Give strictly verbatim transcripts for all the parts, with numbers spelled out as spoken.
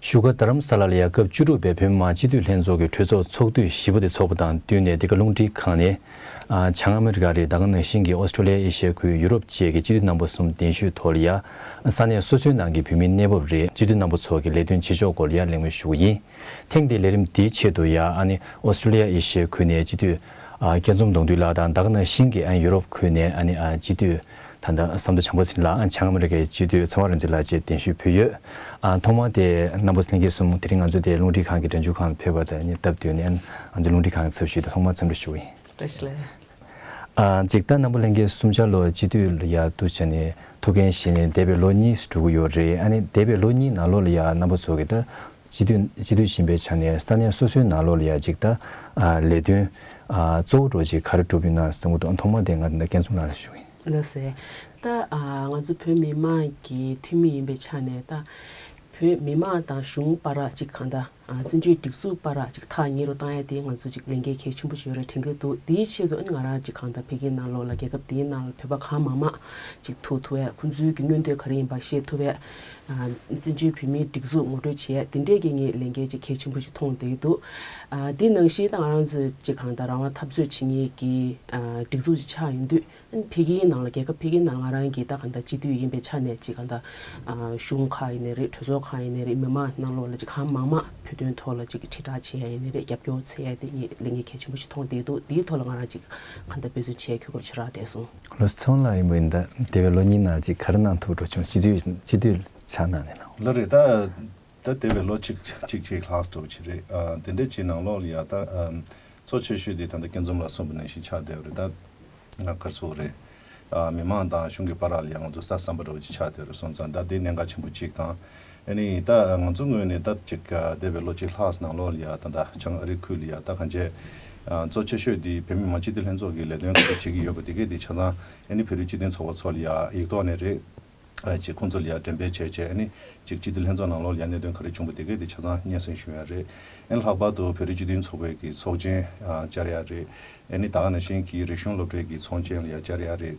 བཞུགས་སྒར་རྡ་རམ་ས་ལ་ལ་ཡ་སྐབས་བཅུ་དྲུག་པའི་བོད་མི་མང་སྤྱི་འཐུས་ལྷན་ཚོགས་ཀྱི་གྲོས་ཚོགས་ཚོགས་དུས་བཞི་པ་དེ་འཚོགས་པ་དང་བསྟུན་ནས། འདི་ག་རླུང་འཕྲིན་ཁང་ནས་ཨ་བྱང་ཨ་མི་རི་ཀ་རེད། ད་ག་ནང་བཞིན་གྱི་ཨོ་སི་ཀྲོ་ལི་ཡ་ཨེ་ཤི་ཡ་ཁུལ། ཡུ་རོབ་བཅས་ཀྱི་སྤྱི་འཐུས་རྣམ་པ་གསུམ་གདན་ཞུས་ཐོག་ལ་ཡ། ས་གནས་སོ་སོའི་ནང་གི་བོད་མིའི་གནས་བབ་རེད། སྤྱི་འཐུས་རྣམ་པ་ཚོ་གི་ལས་དོན་བྱེད་ཕྱོགས་སྐོར་ལ་ཡ་གླེང་མོལ་ཞུ་གི་ཡིན། ཐེངས་འདིའི་ལས་རིམ་འདིའི་ཆེད་དུ་ཡ་ཨ་ནི་ཨོ་སི་ཀྲོ་ལི་ཡ་ཨེ་ཤི་ཡ་ཁུལ་ནས་སྤྱི་འཐུས་ཨ་སྐྱབས་མཚོ་མདོང་དུས་ལགས་དང་། ད་ག་ནང་བཞིན་གྱི་ཨ་ནི་ཡུ་རོབ་ཁུལ་ནས་ཨ་ནི་ཨ་སྤྱི་འཐུས་ད་ལྟ་བསམ་གྲུབ་བྱམས་པ་ཚེ་རིང་ལགས། ཨ་བྱང་ཨ་མི་རི་ཀའི་སྤྱི་འཐུས་ཚེ་དབང་རིག་འཛིན་ལགས་བཅས་གདན་ཞུས་ཕུལ་ཡོད། ཨ་ཐོག་མར་དེ་རྣམ་པ་ལྷན་རྒྱས་གསུམ། དེ་རིང་ང་ཚོ་དེ་རླུང་འཕྲིན་ཁང་གི་སྒྲ་འཇུག་ཁང་ལ་ཕེབས་པ་དང་ཨ་ནི་སྟབས་བསྟུན་ནས་ཨ་ང་ཚོ་རླུང་འཕྲིན་ཁང་གི་ཚབ་ཞུས་ཏེ་ཐོག་མར་འཚམས་འདྲི་ཞུ་གི་ཡིན། བཀྲ་ཤིས་བདེ་ལེགས། ཨ་ཅིག་ད་རྣམ་པ་ལྷན་རྒྱས་གསུམ་ཆ་ལོ་སྤྱི་འཐུས་ལ་ཡ་འདུག་བྱས་ནས་ཐུགས་འགན་བཞེས་ནས་འདས་པའི་ལོ་གཉིས་འགྲོ་གི་ཡོད་རེད། ཨ་ནི་འདས་པའི་ལོ་གཉིས་ནང་ལོགས་ལ་ཡ་རྣམ་པ་ཚོ་གི་ད་སྤྱི་འཐུས་སྤྱི་འཐུས་ཡིན་པའི་ཆ་ནས་ས་གནས་སོ་སོའི་ནང་ལོགས་ལ་ཡ་ཅིག་ད་ཨ་ལས་དོན་ཨ་གཙོ་བོ་འདྲ་ཅིག་ག་རེ་སྒྲུབ་ཡོད་ན་བསམ་གྱི་འདུག་ཨ་ཐོག་མ་དེ་ང་ད་སྐྱབས་མཚོ་ལགས་ལ་ཞུ་གི་ཡིན། ལགས་སེ། ད་ཨ་ང་ཚོ་བོད་མི་མང་གི་འཐུས་མི་ཡིན་པའི་ཆ་ནས། ད་བོད་མི་མང་དང་གཞུང་བར་ཅིག་གང་ལྟར་ཨ་བཙན་བྱོལ་སྒྲིག་འཛུགས་བར་ཅིག་ཐག་ཉེ་རུ་བཏང་ཡ་དེ་ང་ཚོ་ཅིག་ལས་འགན་གལ་ཆེན་པོ་ཞིག་ཡོད་རེད་དྲན་གྱི་འདུག་དེའི་ཆེད་དུ་ཨ་ནི་ང་རང་ཅིག་གང་ལྟར་ཕ་གིའི་ནང་ལོགས་ལ། རྒྱལ་ཁབ་དེའི་ནང་ལ་བོད་པ་གང་མང་མང་ཅིག་ཐུག་ཐུབ་ཡ། ཁོང་ཚོའི་གི་མངོན་འདོད་ག་རེ་ཡིན་པ་ཤེས་ཐུབ་ཡ། ཨ་བཙན་བྱོལ་བོད་མིའི་སྒྲིག་འཛུགས་ངོ་སྤྲོད་བྱེད་ཡ་དེ་འདྲས་ཀྱི་ངས་ལས་འགན་ཅིག་གལ་ཆེན་པོ་ཞིག་མཐོང་བསྡད་འདུག་ཨ་དེ་ནང་བཞིན་ད་ང་རང་ཚོ་ཅིག་གང་ལྟར་རང་དབང་འཐབ་རྩོད་བྱེད་མཁན་གྱི་ཨ་སྒྲིག་འཛུགས་ཅིག་ཆགས་ཡོང་དུས། ཨ་ནི་ཕ་གིའི་ནང་ལ། རྒྱལ་ཁབ་ཕ་གིའི་ནང་ང་རང་གི་ད་གང་ལྟར་སྤྱི་འཐུས་ཡིན་པའི་ཆ་ནས་ཅིག་གང་ལྟར་ཨ་གཞུང་ཁག་ཡིན་ནའི་རེད། གྲོས་ཚོགས་ཁག་ཡིན་ནའི་རེད། མི་མང་ནང་ལོགས་ལ་ཅིག་གང་མང་མང་བོད་དོན་ཐོག་ལ་ཅིག་དྲིལ་བསྒྲགས་བྱེད་ཡ་ཡིན་ནའི་རེད། རྒྱབ་སྐྱོར་འཚོལ་ཡ་དེ་ངས་ལས་འགན་གལ་ཆེན་པོ་ཞིག་མཐོང་བསྡད་འདུག་དེའི་ཐོག་ལ་ང་རང་ཅིག་གང་ལྟར་འབད་བརྩོན་བྱེད་ཡ་ཁྱོད་སྐོར་ཞེ་དྲག་བསྡད་སོང་། ལགས་སོ། ཚེ་དབང་ལགས་ཡིན་པ་ཡིན་ད་འདས་པའི་ལོ་གཉིས་ནང་ཅིག་ག་རེ་གནང་ཐུབ་འགྲོ་བྱུང་། སྤྱི་འཐུས་སྤྱི་འཐུས་ཆགས་གནང་ནས་ན། ལགས་རེད། ད་ད་འདས་པའི་ལོ་གཅིག་གཅིག་གཅིག་ལྷག་འགྲོ་བ་ཅིག་རེད། ཨ་དེ་འདྲ་ཅིག་ནང་ལོགས་ལ་ཡ་ད་ཨ་གཙོ་ཆེ་ཤོས་དེ་ད་ལྟ་སྐྱབས་མཚོ་ལགས་གསུངས་པ་ནང་བཞིན་ཆགས་བསྡད་པ་རེད། ད་ང་ག་རེ་ཟེར་དགོས་རེད། ཨ་མི་མང་དང་གཞུང་གི་བར་ལ་ཡ་ང་ཚོ་ས་བསམ་པ་འདྲ་བོ་ཅིག་ཆགས་བསྡད་རེད་སོང་ཙང་། ད་དེ་གནད་འགག་ཆེན་པོ་གཅིག་དང་། ཨ་ནི་ད་ང་ཚོ་ངོས་ནས་ད་ཅིག་ཨ་འདས་པའི་ལོ་གཅིག་ལྷག་ནང་ལོགས་ལ་ཡ་ད་ལྟ་བྱང་ཨ་རི་ཁུལ་ལ་ཡ་ད་གང་བྱས། ཨ་གཙོ་ཆེ་ཤོས་དེ་བོད་མི་མང་སྤྱི་འཐུས་ལྷན་ཚོགས་ཀྱི་ལས་དོན་ག་རེ་བྱེད་ཀྱི་ཡོད་པ་དེ་གས་དེ་ཆ་ཚང་ཨ་ནི་བོད་རིགས་སྤྱི་མཐུན་ཚོགས་པ་ཚོ་ལ་ཡ་ཡིག་ཐོག་ནས་རེད། ཨ་ཅིག་ཁོང་ཚོ་ལ་ཡ་འགྲེམས་སྤེལ་བྱས་བྱས། ཨ་ནི་ཅིག་སྤྱི་འཐུས་ལྷན་ཚོགས་ནང་ལོགས་ལ་ཡ་གནད་དོན་ག་རེ་བྱུང་བ་དེ་གས་དེ་ཆ་ཚང་སྙན་སེང་ཞུ་ཡ་རེད། ཨ་ནི་ལྷག་པར་དུ་བོད་རིགས་སྤྱི་མཐུན་ཚོགས་པའི་གི་ཚོགས་ཆེན་ཨ་བཅར་ཡ་རེད། ཨ་ནི་ད་ག་ནང་བཞིན་གྱི་རིག་གཞུང་སློབ་གྲྭའི་གི་ཚོགས་ཆེན་ལ་ཡ་བཅར་ཡ་རེད།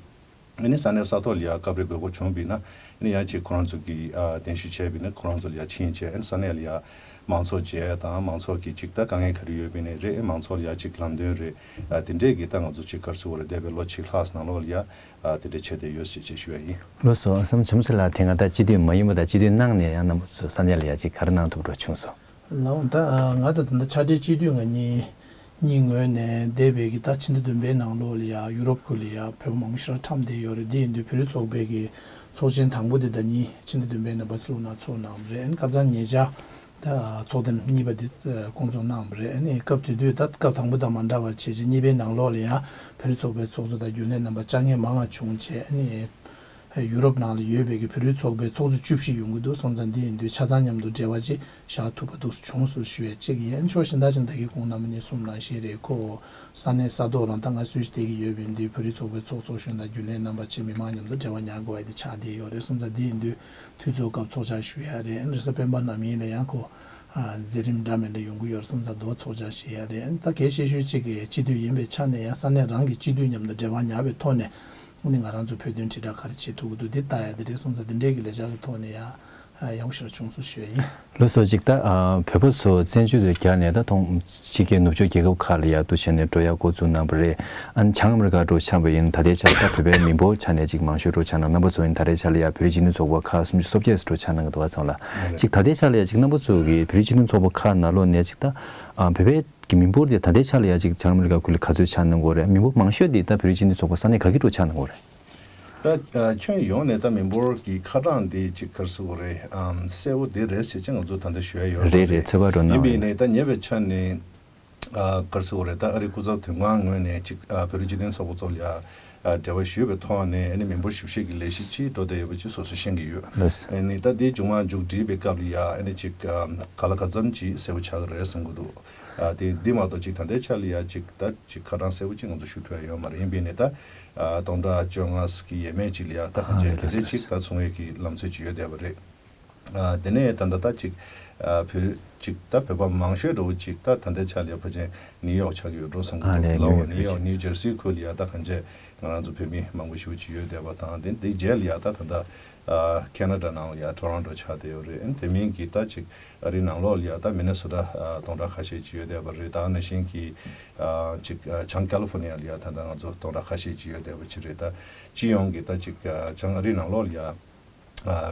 ཨ་ནི་ས་གནས་ས་ཐོག་ལ་ཡ་སྐབས་རེ་དགོས་མཁོ་བྱུང་བ་ཡིན་ན། ཨ་ནི་ཡ་ཅིག་ཁོ་རང་ཚོ་གི་ཨ་གདན་ཞུ་བྱས་པ་ཡིན་ན་ཁོ་རང་ཚོ་ལ་ཡ་ཕྱིན་བྱས། ཨ་ནི་ས་གནས་ལ་ཡ་མང་ཚོགས་མཇལ་ཡ་དང་། མང་ཚོགས་ཀྱི་ཅིག་ད་དཀའ་ངལ་ག་རེ་ཡོད་པ་ཡིན་ནའི་རེད། མང་ཚོགས་ལ་ཡ་ཅིག་ལམ་སྟོན་རེད། ཨ་དེ་འདྲས་ཀྱི་ད་ང་ཚོ་ཅིག་ག་རེ་ཟེར་དགོས་རེད། འདས་པའི་ལོ་གཅིག་ལྷག་ནང་ལོགས་ལ་ཡ། ཨ་དེ་འདྲ་བྱས་བསྡད་ཡོད་ཅེས་ཅེས་ཞུ་ཡ་ཡིན། ལགས་སོ། བསམ་གྲུབ་བྱམས་པ་ཚེ་རིང་ལགས། དེ་སྔ་ད་སྤྱི་འཐུས་མ་ཡིན་པ་དང་སྤྱི་འཐུས་གནང་ནས་ཡང་རྣམ་པ་ཚོ་ས་གནས་ལ་ཡ་ཅིག་ག་རེ་གནང་ཐུབ་འགྲོ་བྱུང་སོང་། ལགས་འོང་། ད་ང་དང་ད་ལྟ་ཕྱག་སྦྲེལ་སྤྱི་འཐུས་ང་གཉིས་གཉིས་ངོས་ནས་འདས་པའི་གི་ད་ཕྱི་ཟླ་བདུན་པའི་ནང་ལོགས་ལ་ཡ་ཡུ་རོབ་ཁུལ་ལ་ཡ་བོད་པ་མང་པོ་ཞེ་དྲག་འཁྲམས་བསྡད་ཡོད་རེད། དེ་ཡིན་དུས་བོད་རིགས་ཚོགས་པའི་གི་ཚོགས་ཆེན་དང་པོ་དེ་ཟླ་གཉིས་ཕྱི་ཟླ་བདུན་པའི་ནང་བྷར་སེ་ལོ་ན་ཚོགས་གནང་བ་རེད། ཨ་ནི་ཁ་སང་ཉེ་ཆར་ད་ཚོགས་ཐེངས་གཉིས་པ་དེ་ཨ་སྐོང་ཚོགས་གནང་བ་རེད། ཨ་ནི་སྐབས་དེ་དུས་ད་སྐབས་དང་པོ་དང་མ་འདྲ་བ་བྱས་རྗེས་གཉིས་པའི་ནང་ལོགས་ལ་ཡང་བོད་རིགས་ཚོགས་པའི་ཚོགས་གཙོ་དང་རྒྱུན་ལས་རྣམ་པ་བཅར་མཁན་མང་བ་བྱུང་བྱས། ཨ་ནི་ཡུ་རོབ་ནང་ལ་ཡོད་པའི་གི་བོད་རིགས་ཚོགས་པའི་ཚོགས་གཙོ་བཅུ་བཞི་ཡོང་གི་འདུག་སོང་ཙང་། འདི་ཡིན་དུས་ཆ་ཚང་མཉམ་དུ་འབྲེལ་བ་ཅིག་བཞག་ཐུབ་པ་འདུག་བྱུང་སོང་ཞུ་ཡས་གཅིག་ཡིན། ཕྱོགས་གཞན་དག་ཅིག་ད་གིན་གོང་རྣམ་པ་གཉིས་གསུངས་ནང་བཞིན་རེད། ཁོ་ས་གནས་ས་ཐོག་རང་ད་ང་སུད་སི་བསྡད་ཀྱི་ཡོད་པ་ཡིན་དུས་བོད་རིགས་ཚོགས་པའི་ཚོགས་གཙོ་གཞོན་དང་རྒྱུན་ལས་རྣམ་པ་ཆེ་མི་མང་མཉམ་དུ་འབྲེལ་བ་ཉར་དགོས་པ་དེ་ཆགས་བསྡད་ཡོད་རེད། སོང་ཙང་འདི་ཡིན་དུས་དུས་ཚོད་སྐབས་ཚོགས་བཅར་ཞུ་ཡ་རེད། རེས་གཟའ་སྤེན་པ་ནམ་ཡིན་ལ་ཡང་ཁོ་ཨ་མཛད་རིམ་འདྲ་མི་འདྲ་ཡོང་གི་ཡོད་རེད། སོང་ཙང་དུ་ཚོགས་བཅར་ཞུ་ཡ་རེད། ད་གལ་ཆེ་ཤོས་གཅིག་གི་སྤྱི་འཐུས་ཡིན་པའི་ཆ་ནས་ཡང་ས་གནས་རང་གི་སྤྱི་འཐུས་མཉམ་དུ་འབྲེལ་བ་ཉར་བའི་ཐོག་ནས་ཨ་ནི་ང་རང་ཚོ་བོད་དོན་དྲིལ་བསྒྲགས་ག་རེ་བྱེད་ཐུབ་ཀྱི་འདུག་འདི་ལྟ་ཡ་དེ་རེད། སོང་ཙང་འདི་འདྲའི་གི་ལས་འཆར་གི་ཐོག་ནས་ཡང་ཡག་པོ་ཞེ་དྲག་བྱུང་སོང་ཞུ་ཡ་ཡིན། ལགས་སོ། ཅིག་ད་ཨ་བོད་པ་ཚོ་བཙན་བྱོལ་དུ་རྒྱ་ནས་ད་དུང་ཕྱི་རྒྱལ་ནུབ་ཕྱོགས་རྒྱལ་ཁབ་ཁག་ལ་ཡ་འདུག་བྱས་ནས་འགྲོ་ཡ་འགོ་བཙུགས་གནང་བ་རེད། ཨ་ནི་བྱང་ཨ་མི་རི་ཀ་འགྲོ་ཆགས་པ་ཡིན། ད་ལྟའི་ཆར་ད་བོད་པའི་མི་འབོར་ཆ་ནས་ཅིག་མང་ཤོས་འགྲོ་ཆགས་གནང་། རྣམ་པ་ཚོ་ཡིན་ད་ལྟའི་ཆར་ལ་ཡ་བོད་རིགས་སྤྱི་མཐུན་ཚོགས་པ་ཁག་སུམ་ཅུ་སོ་བརྒྱད་འགྲོ་ཆགས་གནང་གི་འདུག་བ་ཚང་ལ། ཅིག་ད་ལྟའི་ཆར་ལ་ཡ་ཅིག་རྣམ་པ་ཚོ་གི་བོད་རིགས་སྤྱི་མཐུན་ཚོགས་པ་ཁག་ནང་ལོགས་ནས་ཅིག་ད་ཨ་བོད་པའི་གི་མི་འབོར་དེ་ད་ལྟའི་ཆར་ལ་ཡ་ཅིག་བྱང་ཨ་མི་རི་ཀ་ཁུལ་ལ་ག་ཚོད་ཆགས་གནང་གི་ཡོད་རེད། མི་འབོར་མང་ཤོས་དེ་ད་བོད་རིགས་སྤྱི་མཐུན་ཚོགས་པ་ས་གནས་ག་གི་འགྲོ་ཆགས་གནང་གི་ཡོད་རེད། ད་ཨ་ཁྱོན་ཡོངས་ནས་ད་མི་འབོར་གྱི་ཁ་གྲངས་དེ་ཅིག་ག་རེ་ཟེར་དགོས་རེད། ཨམ་གསལ་བོ་དེ་རེད་ཟེར་ཅིག་ང་ཚོ་ད་ལྟ་ཞུ་ཡ་ཡོད་རེད། རེད་རེད། ཚོད་དཔག་འགྲོ་གནང་ཡིན་པ་ཡིན་ནའི་ད་ཉེ་བའི་ཆ་ནས་ཨ་ག་རེ་ཟེར་དགོས་རེད། ད་ཨ་རིའི་སྐུ་ཚབ་དོན་ཁང་ངོས་ནས་ཅིག་ཨ་བོད་རིགས་སྤྱི་མཐུན་ཚོགས་པ་ཚོ་ལ་ཡ་ཨ་འབྲེལ་བ་ཞུས་པའི་ཐོག་ནས་ཨ་ནི་མི་འབོར་ཞིབ་བཤེར་གྱི་ལས་གཞི་ཅིག་འགྲོ་བསྡད་ཡོད་པ་ཅིག་སོ་སོས་ཤེས་ཀྱི་ཡོད། ལགས་སོ། ཨ་ནི་ད་དེའི་མཇུག་མ་མཇུག་སྒྲིལ་བའི་སྐབས་ལ་ཡ་ཨ་ནི་ཅིག་ཨ་ག་ལ་ག་ཙམ་ཅིག་གསལ་བོ་ཆགས་ཀྱི་རེད་བསམ་གྱི་འདུག་ཨ་དེ་འདི་མ་གཏོགས་ཅིག་ད་ལྟའི་ཆ་ལ་ཡ་ཅིག་ད་ཅིག་ཁ་གྲངས་གསལ་བོ་ཅིག་ང་ཚོ་ཞུ་ཐུབ་ཡ་ཡོད་མ་རེད། ཡིན་པ་ཡིན་ནའི་ད་ཨ་སྟོང་ཕྲག་བཅོ་ལྔ་གི་ཡས་མས་ཅིག་ལ་ཡ་ད་གང་ཅི་དེ་འདྲའི་ཅིག་ད་ཚོང་ཡས་ཀྱི་ལམ་སྲོལ་ཅིག་ཡོད་བསྡད་པ་རེད། ཨ་དེ་ནས་ད་ད་ད་ཅིག་ཨ་བོད་ ཅིག་ད་བོད་པ་མང་ཤོས་འདྲ་བོ་ཅིག་ད་ད་ལྟའི་ཆ་ལ་ཡ་ཕལ་ཆེར་ནིའུ་ཡོག་ཆགས་ཀྱི་ཡོད་འགྲོ་བསམ་གྱི་ཨ་འདུག་ལས་ལའོ། ནིའུ་ཡོག་ནིའུ་ཇར་སི་ཁུལ་ལ་ཡ་ད་གང་ཅི་ང་རང་ཚོ་བོད་མི་མང་པོ་ཞེ་པོ་ཅིག་ཡོད་བསྡད་པ་དང་། དེ་འདི་རྗེས་ལ་ཡ་ད་ད་ལྟ་ཨ་ཁེ་ན་ཌ་ནང་ལ་ཡ་ཊོ་རོན་ཊོ་ཆགས་བསྡད་ཡོད་རེད། ཨ་ནི་དེ་མིན་གྱི་ད་ཅིག་ཨ་རིའི་ནང་ལོགས་ལ་ཡ་ད་མི་ནི་སོ་ཊ་ཨ་སྟོང་ཕྲག་ཁ་ཤས་ཅིག་ཡོད་བསྡད་པ་རེད། ད་ནང་བཞིན་གྱི་ཨ་ཅིག་ཨ་བྱང་ཀ་ལི་ཧྥོར་ནི་ཡ་ལ་ཡ་ད་ལྟ་ང་ཚོ་སྟོང་ཕྲག་ཁ་ཤས་ཅིག་ཡོད་བསྡད་པ་ཅིག་རེད། ད་སྤྱི་ཡོངས་ཀྱི་ད་ཅིག་ཨ་བྱང་ཨ་རིའི་ནང་ལོགས་ལ་ཡ་ཨ་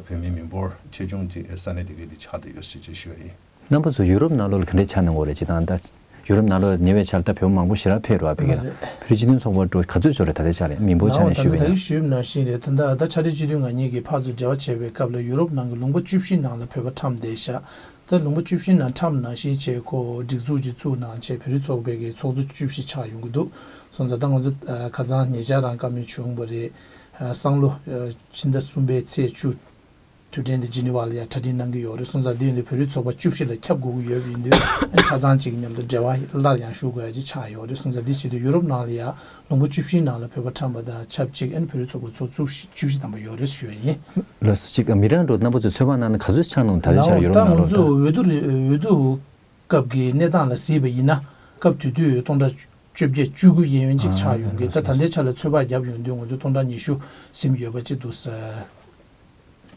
བོད་མི་མི་འབོར་ཆེ་ཆུང་དེ་ས་གནས་དེ་གའི་དེ་ཆགས་བསྡད་ཡོད་ཟེར་ཅེས་ཞུ་བ་ཡིན། རྣམ་པ་ཚོ་ཡུ་རོབ་ནང་ལོགས་ལ་ག་འདྲའི་ཆགས་གནང་གི་ཡོད་རེད། སྤྱིར་བཏང་ད་ཡུ་རོབ་ནང་ལོགས་ཉེ་བའི་ཆར་ད་བོད་མང་པོ་ཞེ་དྲག་ཕེབས་རེད་བ། ཕ་གི་ལ་ཕ་གིར་སྤྱི་མཐུན་ཚོགས་པ་འགྲོ་ག་ཚོད་ཚོད་རེད། ད་ལྟའི་ཆར་ལ་མི་འབོར་ཆ་ནས་ཞུས་པ་ཡིན་ན། ད་ལྟ་ད་ཆ་རེ་སྤྱི་འཐུས་ང་གཉིས་ཀྱིས་ཕར་ཚུར་འབྲེལ་བ་བྱས་པའི་སྐབས་ལ་ཡུ་རོབ་ནང་གི་ལུང་པ་བཅུ་བཞི་ནང་ལ་བོད་པ་ཁྲམ་བསྡད་ཤག་ད་ལུང་པ་བཅུ་བཞི་ནང་ཁྲམ་ནང་བཞིན་བྱས་ཁོ་སྒྲིག་འཛུགས་ཅིག་བཙུགས་གནང་བྱས་བོད་རིགས་ཚོགས་པའི་གི་ཚོགས་གཙོ་བཅུ་བཞི་ཆགས་ཡོང་གི་འདུག་སོང་ཙང་ད་ང་ཚོ་ཨ་ཁ་སང་ཉེ་ཆར་རང་བཀའ་མོལ་བྱུང་བ་རེད། ཨ་སང་ལོ་ཨ་ཕྱི་ཟླ་གསུམ་པའི་ཚེས་བཅུ། དུས་དྲན་དེ་ཇི་ནི་ཝ་ལ་ཡ་གྲ་སྒྲིག་གནང་གི་ཡོད་རེད། སོང་ཙང་འདི་ཡོད་འདི་བོད་རིགས་ཚོགས་པ་བཅུ་བཞི་ལ་ཁྱབ་དགོས་ཀྱི་ཡོད་པ་ཡིན་དུས་ཆ་ཚང་གཅིག་མཉམ་དུ་འབྲེལ་བ་སླར་ཡང་ཞུ་དགོས་ཡ་ཅིག་ཆགས་ཡོད་རེད། སོང་ཙང་འདི་བྱེད་དུས་ཡུ་རོབ་ནང་ལ་ཡ་ལུང་པ་བཅུ་བཞིའི་ནང་ལ་བོད་པ་ཁྲམ་པ་དང་ཆབས་ཅིག་ཨ་ནི་བོད་རིགས་ཚོགས་པ་ཚོ་བཅུ་བཞི་བཅུ་བཞི་ཙམ་པ་ཡོད་རེད་ཞུ་ཡ་ཡིན། ལགས་སོ། གཅིག་མི་རང་འགྲོ་རྣམ་པ་ཚོས་ཚོད་དཔག་གནང་ན་ག་ཚོད་ཆགས་ནང་ད་ལྟའི་ཆར་ཡུ་རོབ་ནང་ལོགས་ད། ད་ང་ཚོ་འོས་བསྡུ་རེ་འོས་བསྡུ་སྐབས་ཀྱི་གནས་སྟངས་ལ་གཟིགས་པ་ཡིན་ན་སྐབས་དེ་དུས་སྟོང་ཕྲག་བཅོ་བརྒྱད་བཅུ་དགུ་ཡན་ཡོན་ཅིག་ཆགས་ཡོང་གི། ད་ད་ལྟའི་ཆ་ལ་ཚོད་དཔག་བརྒྱབ་ཡོང་དུས་ང་ཚོ་སྟོང་ཕྲག་ཉི་ཤུ་ཟིན་ཡོད་པ་ཅིག་འདུག་ཟེར།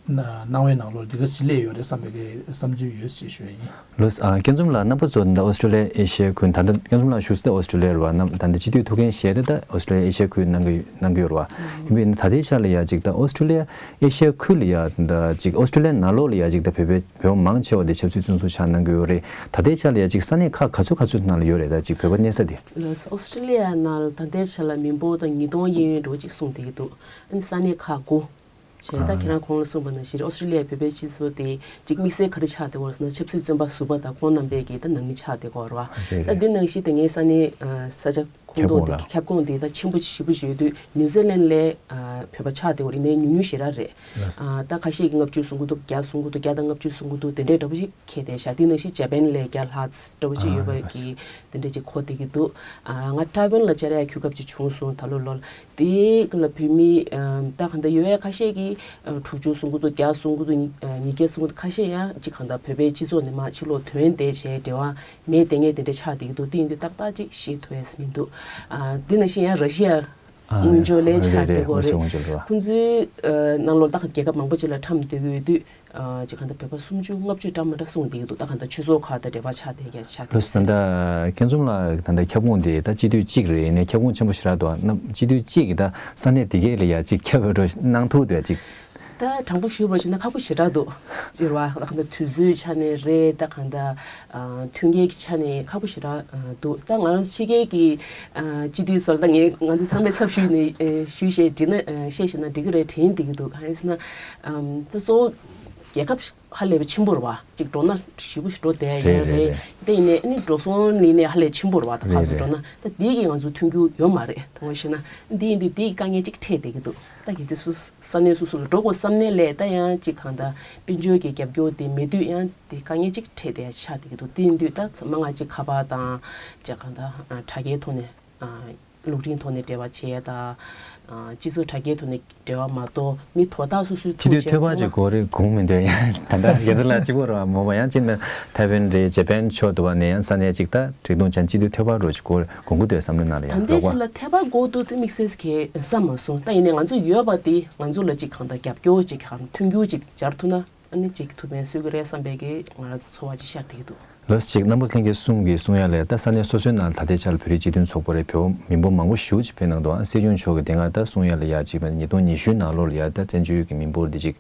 ན་སྣང་བའི་ནང་ལོགས་འདི་ག་ཟིན་སླེབས་ཡོད་རེད་བསམ་པའི་གི་བསམ་ཚུལ་ཡོད་ཅེས་ཞུ་ཡ་ཡིན། ལགས་སོ། ཨ་སྐལ་འཛོམས་ལགས། རྣམ་པ་ཚོ་ད་ཨོ་སི་ཀྲོ་ལི་ཡ་ཨེ་ཤི་ཡའི་ཁུལ། ད་ལྟ་སྐལ་འཛོམས་ལགས་བཞུགས་སའི་ཨོ་སི་ཀྲོ་ལི་ཡ་རེད་བ། རྣམ་ད་ལྟ་སྤྱི་འཐུས་ཐུགས་འགན་བཞེས་ཏེ་ད་ཨོ་སི་ཀྲོ་ལི་ཡ་ཨེ་ཤི་ཡའི་ཁུལ་གནང་གི་གནང་གི་ཡོད་རེད་བ། ཡིན་པས་ན་ད་ལྟའི་ཆ་ལ་ཡ་ཅིག་ད་ཨོ་སི་ཀྲོ་ལི་ཡ་ཨེ་ཤི་ཡའི་ཁུལ་ལ་ཡ་ད་ཅིག་ཨོ་སི་ཀྲོ་ལི་ཡ་ནང་ལོགས་ལ་ཡ་ཅིག་ད་བོད་པའི་བོད་པ་མང་ཆེ་བ་དེ་ཆབ་སྲིད་བཙོན་ཟུར་ཆགས་གནང་གི་ཡོད་རེད། ད་ལྟའི་ཆ་ལ་ཡ་ཅིག་ས་གནས་ཁག་ག་ཚོད་ག་ཚོད་ནང་ལ་ཡོད་རེད། ད་ཅིག་བོད་པ་གནས་ས་དེ། ལགས་སོ། ཨོ་སི་ཀྲོ་ལི་ཡ་ནང་ལ་ད་ལྟའི་ཆ་ལ་མི་འབོར་ད་ཉིས་སྟོང་གཡས་གཡོན་འགྲོ་ཅིག་གསུངས་བསྡད་ཀྱི་འདུག་ཨ་ནི་ས་གནས་ཁག་དགུ། བྱས་ད་ཨ་ཁྱེད་རང་གོང་ལ་གསུངས་པ་ནང་བཞིན་ཨོ་སི་ཀྲོ་ལི་ཡའི་བོད་པའི་སྤྱི་ཚོགས་དེ་གཅིག་དམིགས་བསལ་ག་རེ་ཆགས་བསྡད་ཡོད་ཟེར་ན། ཆབ་སྲིད་བཙོན་པ་ཟུར་པ་དང་ཁོང་རྣམ་པའི་གི་ད་ནང་མི་ཆགས་བསྡད་ཡོད་རེད་བ། རེད་ད་རེད། འདི་ནང་བཞིན་དེ་སྔའི་ས་གནས་ཨ་ས་ཆ་ཁོངས་གཏོགས་དེ་ཁྱབ་ཁོངས་ལ། ཁྱབ་ཁོངས་དེ་ད་ཆེན་པོ་ཞེ་པོ་ཞིག་ཡོད་དུས་ནིའུ་ཛི་ལན་ལས་ཨ་བོད་པ་ཆགས་བསྡད་ཡོད་རེད། ཡིན་ནའི་ཉུང་ཉུང་ཞེ་དྲག་རེད། ལགས། ཨ་ད་ཁ་ཤས་ཀྱིས་ལྔ་བཅུ་གསུང་གི་འདུག་བརྒྱ་གསུང་གི་འདུག་བརྒྱ་དང་ལྔ་བཅུ་གསུང་གི་འདུག་དེ་འདྲའི་འདྲ་པོ་ཞིག་ཁྱེད་དེ་ཤ་དེ་ནང་བཞིན་ཇ་པན་ལས་བརྒྱ་ལྷག་འདྲ་པོ་ཅིག་ཡོད་པ་གི་དེ་འདྲ་ཅིག་གོ་བསྡད་ཀྱི་འདུག་ཨ་ང་ཐའེ་ཝན་ལ་བཅར་ཡ་གོ་སྐབས་ཅིག་བྱུང་སོང་ད་ལོ་ལོ་ལ། དེ་ག་ལ་བོད་མི་ཨ་ད་གང་ལྟར་ཡོད་ཡ་ཁ་ཤས་ཀྱིས་ཨ་དྲུག་ཅུ་གསུང་གི་འདུག་བརྒྱ་གསུང་གི་འདུག་ཉི་ཨ་ཉིས་བརྒྱ་གསུང་གི་འདུག་ཁ་ཤས་ཡང་ཅིག་གང་ལྟར་བོད་པའི་སྤྱི་ཚོགས་ནས་མར་ཕྱི་ལོགས་ཐོན་བསྡད་བྱས་འབྲེལ་བ་མེད་བསྡད་མཁན་དེ་འདྲ་ཆགས་བསྡད་ཀྱི་འདུག་དེ་ཡིན་དུས་ཏག་ཏག་ཅིག་ཤེས་ཐུབ་ཡ་མི་འདུག་ཨ་དེ་ནང་བཞིན་ཡང་ར་ཤི་ཡ། ཨ་སྔོན་འཇོག་ལས་རེད་ཆགས་རེད་བསྡད་ཀྱི་ཡོད་རེད། སྔོན་འཇོག་ལས་ཆགས་ཁོང་ཚོའི་ཨ་ནང་ལོགས་ད་ག་རྒྱལ་ཁབ་མང་པོ་ཅིག་ལ་ཁྲམ་སྡོད་ཀྱི་ཡོད་དུས་ཨ་ཅིག་གང་ལྟར་བོད་པ་སུམ་ཅུ་ལྔ་བཅུ་འདྲ་མི་འདྲ་གསུངས་བསྡད་ཀྱི་འདུག་ད་གང་ལྟར་ཆོས་ཚོགས་ཁག་དང་འབྲེལ་བ་ཆགས་བསྡད་ཀྱི་ཆགས་བསྡད་ལགས་སོ། ད་ལྟ་སྐལ་འཛོམས་ལགས་ད་ལྟ་ཁྱབ་ཁོངས་དེ་ད་སྤྱི་འཐུས་གཅིག་རེད། ཡིན་ནའི་ཁྱབ་ཁོངས་ཆེན་པོ་ཞེ་དྲག་འདུག་ཨ་ནི་སྤྱི་འཐུས་གཅིག་གིས་ད་ས་གནས་དེ་གའི་ལ་ཡ་ཅིག་ཁྱབ་འགྲོ་གནང་ཐུབ་འདུག་ཅིག་ད་དྲང་པོ་ཞུས་པ་ཞིག་ན་ཁག་པོ་ཞེ་དྲག་འདུག་ཅེས་པ་ད་གང་ལྟར་དུས་ཚོད་ཆ་ནས་རེད། ད་གང་ལྟར་ཨ་མཐུན་རྐྱེན་གྱི་ཆ་ནས་ཁག་པོ་ཞེ་དྲག་ཨ་འདུག་ད་ང་རང་ཕྱི་རྒྱལ་གྱི་ཨ་སྤྱི་འཐུས་ཚོ་ལ་ད་ངས་ང་ཚོ་ཚང་མའི་ཚབ་ཞུས་ནས་ཨ་ཞུས་བཤད་འདྲི་ན་ཨ་བཤད་བཞག་ན་འགྲིག་གི་རེད་དྲན་བསྡད་ཀྱི་འདུག་གང་ཡིན་ཟེར་ན་ཨམ་ད་གཙོ་བོ་རྒྱལ་ཁབ་ཧ་ལས་པའི་ཆེན་པོ་རེད་བ། ཅིག་འགྲོ་ན་ཞེ་པོ་ཞིག་འགྲོ་བསྡད་ཡོད་རེད། རེད་རེད་རེད། དེ་ཡིན་ནའི་ཨ་ནི་འགྲོ་སོང་ལེན་ནས་ཧ་ལས་ཆེན་པོ་རེད་བ། ད་ཕར་ཚུར་འགྲོ་ན་ད་དེ་གིས་ང་ཚོ་མཐུན་འགྱུར་ཡོད་མ་རེད། དྲང་པོ་བཤད་ན་འདི་ཡིན་དུས་དེ་ཡི་དཀའ་ངལ་ཅིག་འཕྲད་བསྡད་ཀྱི་འདུག་ད་གལ་ཏེ་སུ་ས་གནས་སོ་སོ་ལ་འགྲོ་དགོས་བསམ་ནའི་ལས་ད་ཡང་ཅིག་གང་ལྟར་དཔལ་འབྱོར་གྱི་རྒྱབ་སྐྱོར་དེ་མེད་དུས་ཡང་དེ་དཀའ་ངལ་ཅིག་འཕྲད་བསྡད་ཡ་ཆགས་བསྡད་ཀྱི་འདུག་དེ་ཡིན་དུས་ད་ཚང་མ་ང་ཅིག་ཁ་པར་དང་ཅིག་གང་ལྟར་ཨ་དྲ་རྒྱའི་ཐོག་ནས་ཨ་རླུང་འཕྲིན་ཐོག་ནས་འབྲེལ་བ་བྱེད་ཡ་དང་ཨ་སྤྱི་ཚོགས་དྲ་རྒྱའི་ཐོག་ནས་འབྲེལ་བ་མ་གཏོགས་མི་དོ་བདག་སོ་སོའི་སྤྱི་འཐུས་ཐུག་ཐོས་པ་བྱས་ཅིག་ཚང་མ་དགོས་རེད་དགོངས་མི་འདུག་ཡང་ད་ལྟ་རྒྱ་མཚོ་ལགས་གཅིག་པོ་རེད་བ། མོ་བ་ཡང་གཅིག་ན་ཐའེ་ཝན་རེད། ཇ་པན་ཕྱོགས་འདུག་བ་ནས་ཡང་ས་གནས་གཅིག་ད་རེ་སྟོང་ཅན་སྤྱི་འཐུས་ཐོས་པ་རོགས་ཅིག་དགོས་དགོངས་ཀྱི་འདུག་བསམ་བློ་ནང་ལ་ཡང་ད་ལྟའི་རོགས་ཆ་ལ་ཐེ་བ་དགོས་འདུག་དེ་དམིགས་བསལ་གྱི་བསམ་མ་སོང་། ད་ཡིན་ནའི་ང་ཚོ་ཡོད་པ་དེ་ང་ཚོ་ལ་ཅིག་གང་ལྟར་རྒྱབ་སྐྱོར་ཅིག་གང་མཐུན་འགྱུར་ཅིག་སྦྱར་ཐུབ་ན་ཨ་ནི་ཅིག་ཐུབ་པའི་སྲོལ་གི་རེད་བསམ་པའི་གི་ང་རང་ཚོ་ཚོར་བ་ཅིག་ཤར་བསྡད་ཀྱི་འདུག་ལགས་ཅིག་རྣམ་པ་ལྷན་རྒྱས་གསུམ་གྱིས་གསུང་ཡ་ལས་ད་ས་གནས་སོ་སོའི་ནང་ད་ལྟའི་ཆར་ལ་བོད་རིགས་སྤྱི་མཐུན་ཚོགས་པ་རེད། བོད་མི་འབོར་མང་པོ་ཞེ་པོ་ཅིག་ཕེབས་གནང་འདུག་ཨ་སྲིད་སྐྱོང་མཆོག་གིས་དེ་སྔ་ད་གསུང་ཡ་ལ་ཡ་ཅིག་ཉིས་སྟོང་ཉི་ཤུ་ནང་ལོགས་ལ་ཡ་ད་བཙན་བྱོལ་གྱི་མི་འབོར་འདི་ཅིག་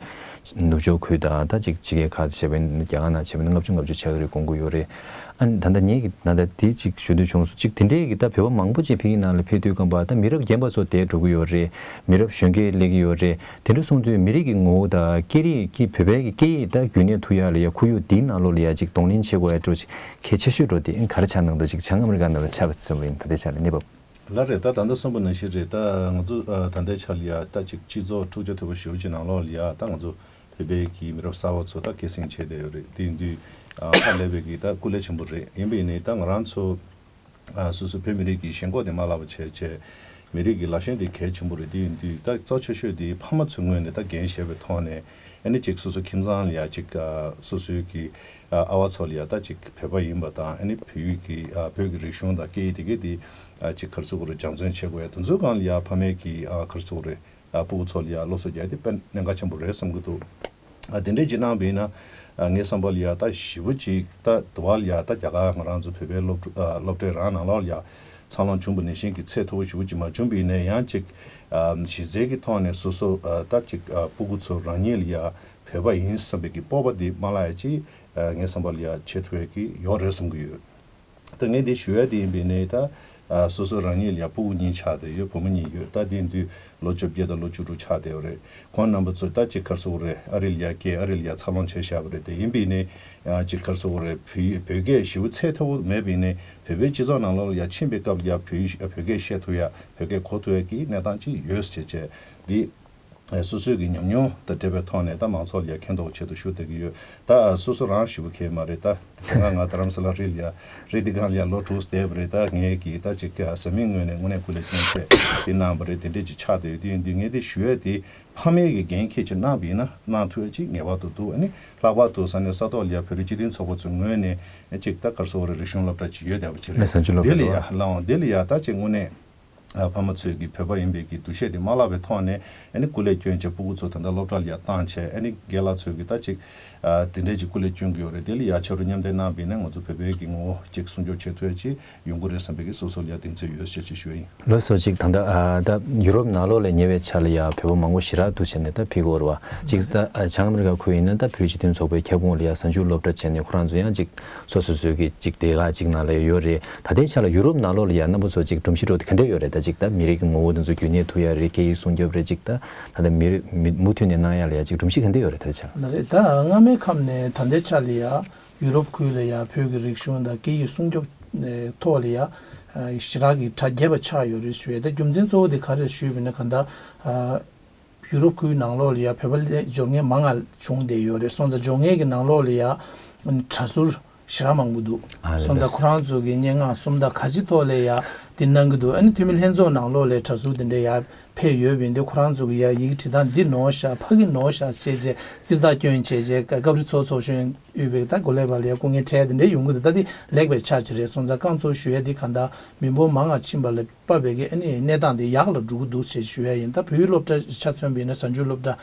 ནུབ་ཕྱོགས་ཁུལ་དང་ད་ཅིག་ཕྱི་རྒྱལ་ཁག་བྱས་པ་ཡིན་ན་རྒྱ་གར་ནང་བྱས་པ་ཡིན་ན་ལྔ་བཅུ་ལྔ་བཅུ་ཆགས་ཀྱི་རེད་དགོངས་ཀྱི་ཡོད་རེད། ཨ་ནི་ད་ལྟ་ངེད་ཀྱིས་ད་ལྟ་དེ་ཅིག་ཞུ་འདོད་བྱུང་སོང་། ཅིག་དེ་འདྲས་ཀྱི་ད་བོད་པ་མང་པོ་ཅིག་ཕ་གི་ནང་ལ་ཕེབས་དུས་སྐབས་ད་ད་མི་རབས་རྒན་པ་ཚོ་འདས་འགྲོ་གི་ཡོད་རེད། མི་རབས་གཞོན་སྐྱེས་སླེབས་ཀྱི་ཡོད་རེད། དེ་འདྲ་སོང་དུས་མི་རིགས་ཀྱི་ངོ་བོ་དང་སྐད་རིགས་ཀྱི་བོད་པའི་གི་སྐད་ཡིག་ད་རྒྱུན་གནས་ཐུབ་ཡ་ལ་ཡ་ཁོར་ཡུག་འདིའི་ནང་ལོགས་ལ་ཡ་ཅིག་གདོང་ལེན་བྱེད་དགོས་ཡ་འདྲ་ཅིག་གལ་ཆེ་ཤོས་འགྲོ་དེ་ག་རེ་ཆགས་གནང་འདུག་ཅིག་བྱང་ཨ་མི་རི་ཀ་ནང་ལ་ཆགས་པ་ཚོ་ཡིན་ད་ལྟའི་ཆ་ལ་གནས་བབ། ལགས་རེད། ད་ད་ལྟ་གསུངས་པ་ནང་བཞིན་རེད། ད་ང་ཚོ་ཨ་ད་ལྟའི་ཆ་ལ་ཡ་ད་ཅིག་སྤྱི་ཚོགས་འཁྲུག་ཆ་དོད་པོ་ཞེ་པོ་ཅིག་ནང་ལོགས་ལ་ཡ་ད་ང་ཚོ་བོད་པའི་གི་མི་རབས་གསར་པ་ཚོ་ད་སྐྱེད་སྲིང་བྱས་བསྡད་ཡོད་རེད། དེ་ཡིན་དུས་ཨ་ཧ་ལས་པའི་གི་ད་སྐུ་ལས་ཆེན་པོ་རེད། ཡིན་པ་ཡིན་ནའི་ད་ང་རང་ཚོ་ཨ་སོ་སོ་བོད་མི་རིགས་ཀྱི་ཞེན་ཁོག་དེ་མ་བརླག་པ་བྱས་བྱས། མི་རིགས་ཀྱི་ལ་ཞེན་དེ་གལ་ཆེན་པོ་རེད། དེ་ཡིན་དུས་ད་གཙོ་ཆེ་ཤོས་དེ་ཕ་མ་ཚོའི་ངོས་ནས་ད་འགན་བཞེས་པའི་ཐོག་ནས་ཨ་ནི་ཅིག་སོ་སོ་ཁྱིམ་ཚང་ལ་ཡ་ཅིག་ཨ་སོ་སོའི་གི་ཨ་ཨ་བ་ཚོ་ལ་ཡ་ད་ཅིག་བོད་པ་ཡིན་པ་དང་ཨ་ནི་བོད་ཡིག་གི་ཨ་བོད་ཀྱི་རིག་གཞུང་དང་སྐད་ཡིག་དེ་གའི་དེ་ཨ་ཅིག་ག་རེ་ཟེར་དགོས་རེད། སྦྱང་བརྩོན་བྱེད་དགོས་ཡ་དེ་ཚོའི་སྒང་ལ་ཡ་ཕ་མའི་གི་ཨ་ག་རེ་ཟེར་དགོས་རེད། ཨ་སྤུ་གུ་ཚོ་ལ་ཡ་སློབ་གསོ་རྒྱག་དེ་དཔེ་གནད་འགག་ཆེན་པོ་རེད་བསམ་གྱི་འདུག་ཨ་དེ་འདྲས་ཅིག་གནང་བ་ཡིན་ན། ཨ་ངའི་བསམ་པ་ལ་ཡ་ད་ཞེ་པོ་ཅིག་ད་དུ་བ་ལ་ཡ་ད་རྒྱ་གར་ང་རང་ཚོ་བོད་པའི་སློབ་ཕྲུག་ཨ་སློབ་གྲྭའི་རང་ནང་ལོགས་ལ་ཡ་འཚར་ལོངས་བྱུང་བ་ནང་བཞིན་གྱི་ཚད་མཐོ་པོ་ཞེ་པོ་ཅིག་མ་བྱུང་བ་ཡིན་ན་ཡང་ཅིག་ཨ་གཞི་རྩའི་གི་ཐོག་ནས་སོ་སོ་ཨ་ད་ཅིག་ཨ་སྤུ་གུ་ཚོ་རང་ཉིད་ལ་ཡ་བོད་པ་ཡིན་བསམ་པའི་གི་སྤོབས་པ་འདི་མ་བརླག་ཡ་ཅིག་ཨ་ངའི་བསམ་པ་ལ་ཡ་བྱེད་ཐུབ་ཡ་གི་ཡོད་རེད་བསམ་གྱི་ཡོད། ད་ངས་འདི་ཞུ་ཡ་དེ་ཡིན་པས་ནས་ད། ཨ་སོ་སོ་རང་ཉིད་ལ་ཡང་སྤུ་གུ་གཉིས་ཆགས་བསྡད་ཡོད། བུ་མོ་གཉིས་ཡོད། ད་དེ་དུས་ལོ་བཅོ་བརྒྱད་དང་ལོ་བཅུ་དྲུག་ཆགས་བསྡད་ཡོད་རེད། ཁོང་རྣམ་པ་ཚོ་ད་ཅིག་ག་རེ་ཟེར་དགོས་རེད། ཨ་རི་ལ་ཡ་སྐྱེས། ཨ་རི་ལ་ཡ་འཚར་ལོངས་བྱས་བཞག་པ་རེད། དེ་ཡིན་པས་ནས་ཨ་ཅིག་ག་རེ་ཟེར་དགོས་རེད། བོད་བོད་སྐད་ཞེ་པོ་ཚད་མཐོ་པོ་མེད་པས་ནས་བོད་པའི་སྤྱི་ཚོགས་ནང་ལོགས་ལ་ཡ་ཕྱིན་པའི་སྐབས་ལ་ཡ་བོད་ཡིག་བོད་སྐད་བཤད་ཐུབ་ཡ། བོད་སྐད་གོ་ཐུབ་ཡ་གི་གནས་སྟངས་ཅིག་ཡོད་ཟེར་བྱས་བྱས་འདི། སོ་སོའི་གི་ཉམས་མྱོང་དང་འབྲེལ་བའི་ཐོག་ནས་ད་མང་ཚོགས་ལ་ཡ་མཁྱེན་རྟོགས་ཆེད་དུ་ཞུ་བསྡད་ཀྱི་ཡོད། ད་སོ་སོ་རང་ཞེ་པོ་མཁྱེན་མ་རེད། ད་དེ་སྔ་ང་རྡ་རམ་ས་ལ་རི་ལ་ཡ་རི་དེ་སྒང་ལ་ཡ་ལོ་དྲུག་བསྡད་པ་རེད། ད་ངས་གི་ད་ཅིག་བཟའ་མིའི་ངོས་ནས་དངོས་གནས་སྐུ་ལས་བསྐྱོན་ཆེད་དེ་གནང་བ་རེད། དེ་འདྲས་ཅིག་ཆགས་བསྡད་ཡོད། དེ་ཡིན་དུས་ངས་དེ་ཞུ་ཡ་དེ་ཕ་མའི་གི་འགན་འཁྱེར་ཆེད་གནང་བ་ཡིན་ན་གནང་ཐུབ་ཡ་ཅིག་ངེས་པར་དུ་འདུག་ཨ་ནི་ལྷག་པར་དུ་ས་གནས་ས་ཐོག་ལ་ཡ་བོད་རིགས་སྤྱི་མཐུན་ཚོགས་པ་ཚོའི་ངོས་ནས་ཅིག་ད་ག་རེ་ཟེར་དགོས་རེད། རིག་གཞུང་སློབ་གྲྭ་ཅིག་ཡོད་བསྡད་པ་ཅིག་རེད། ལགས་སོ། བཟའ་བཅུ་སློབ་གྲྭ་འདི་ལ་ཡ་ལའང་འདི་ལ་ཡ་ད་ཅིག་དངོས་གནས། ཨ་ཕ་མ་ཚོས་ཀྱི་བོད་པ་ཡིན་པའི་གི་འདུ་ཤེས་དེ་མ་བརླག་པའི་ཐོག་ནས་ཨ་ནི་སྐུ་ལས་བསྐྱོན་བྱས་སྤུ་གུ་ཚོ་ད་ལྟ་སློབ་གྲྭ་ལ་ཡ་བཏང་བྱས། ཨ་ནི་རྒན་ལགས་ཚོས་ཀྱི་ད་ཅིག་ཨ་དེ་འདྲས་ཅིག་སྐུ་ལས་བསྐྱོན་གྱི་ཡོད་རེད། དེ་ལ་ཡ་ཕྱག་རོགས་མཉམ་འདེགས་གནང་བ་ཡིན་ན་ང་ཚོ་བོད་པའི་གི་ངོ་བོ་ཅིག་སྲུང་སྐྱོབ་བྱེད་ཐུབ་ཡ་ཅིག་ཡོང་གི་རེད་བསམ་པའི་གི་སོ་སོ་ལ་ཡ་གདེང་ཚོད་ཡོད་ཅེས་ཅིག་ཞུ་ཡ་ཡིན། ལགས་སོ། ཅིག་ད་ལྟ་ཨ་ད་ཡུ་རོབ་ནང་ལོགས་ལ་ཉེ་བའི་ཆར་ལ་ཡ་བོད་པ་མང་པོ་ཞེ་དྲག་འདུག་བྱས་ནས་ད་ཕེབས་ཀྱི་ཡོད་རེད་བ། ཅིག་ད་ཨ་བྱང་ཨ་མི་རི་ཀ་ཁུལ་ཡིན་ན་ད་བོད་རིགས་སྤྱི་མཐུན་ཚོགས་པའི་ཁྱབ་ཁོངས་ལ་ཡ་གཟའ་མཇུག་སློབ་གྲྭ་བྱས་ནས་ཁོ་རང་ཚོ་ཡང་ཅིག་སོ་སོ་སོའི་གི་ཅིག་སྡེ་ཁག་ཅིག་ནང་ལ་ཡོད་རེད། ད་ལྟའི་ཆ་ལ་ཡུ་རོབ་ནང་ལོགས་ལ་ཡ་རྣམ་པ་ཚོ་ཅིག་སྒྲོམ་གཞི་འདྲ་བོ་དེ་ག་འདྲ་ཡོད་རེད། ད་ཅིག་ད་མི་རིགས་ཀྱི་ངོ་བོ་དེ་ཚོ་རྒྱུན་གནས་ཐུབ་ཡ་རེད། སྐད་ཡིག་སྲུང་སྐྱོབ་རེད། ཅིག་ད་ད་ལྟ་མི་རིགས་མི་མུ་མཐུད་ནས་གནང་ཡ་ལ་ཡ་ཅིག་སྒྲོམ་གཞི་ག་འདྲ་ཡོད་རེད། ད་ཆ་ལ་རེད། ད་སྔ་མའི་ཁམས་ནས་ད་ལྟའི་ཆ་ལ་ཡ་ཡུ་རོབ་ཁུལ་ལ་ཡ་བོད་ཀྱི་རིག་གཞུང་དང་སྐད་ཡིག་སྲུང་སྐྱོབ་ཐོག་ལ་ཡ་ཞེ་དྲག་གི་གྲ་རྒྱས་པ་ཆགས་ཡོད་རེད་ཞུ་ཡ། ད་རྒྱུ་མཚན་གཙོ་བོ་དེ་ག་རེ་ཞུས་པ་ཡིན་ན་ག་ད། ཡུ་རོབ་ཁུལ་ནང་ལོགས་ལ་ཡ་བོད་པ་ལས་འབྱོར་མཁན་མང་ང་བྱུང་བསྡད་ཡོད་རེད། སོང་ཙང་འབྱོར་མཁན་གྱི་ནང་ལོགས་ལ་ཡ་གྲྭ་ཟུར་ཞེ་དྲག་མང་པོ་འདུག་ཨ་ལས། སོང་ཙང་ཁོ་རང་ཚོ་གི་སྙན་ངག་སུམ་རྟགས་ག་ཅི་ཐོག་ལ་ཡ་དེ་གནང་གི་འདུག་ཨ་ནི་འཐུས་མི་ལྷན་ཚོགས་ནང་ལོགས་ལ་གྲྭ་ཟུར་དེ་འདྲ་ཡ་ཕེབས་ཡོད་པ་ཡིན་དུས་ཁོ་རང་ཚོ་གི་ཡ་ཡི་གེ་བྲིས་སྟངས་འདི་ནོར་ཤག་ཕ་གི་ནོར་ཤག་བྱས་བྱས་རྩིས་རྟགས་སྐྱོན་བྱས་བྱས་སྐབས་རེ་ཚོགས་ཚོགས་གཞོན་དབུས་པའི་ད་གོ་ལས་པ་ལ་ཡ་སྐུ་ངལ་འཕྲད་དེ་འདྲ་ཡོང་གི་འདུག་ད་འདི་ལེགས་པའི་ཆ་ཅིག་རེད། སོང་ཙང་རྐང་ཚུགས་ཞུ་ཡ་འདི་ག་ད་མི་འབོར་མང་ང་ཕྱིན་པ་ལ། པ་བའི་གི་ཨ་ནི་གནས་སྟངས་དེ་ཡག་ལ་འགྲོ་གི་འདུག་ཅེས་ཞུ་ཡ་ཡིན། ད་བོད་ཡིག་སློབ་གྲྭ་ཆ་མཚོན་པ་ཡིན་ན་གཟའ་མཇུག་སློབ་གྲྭ་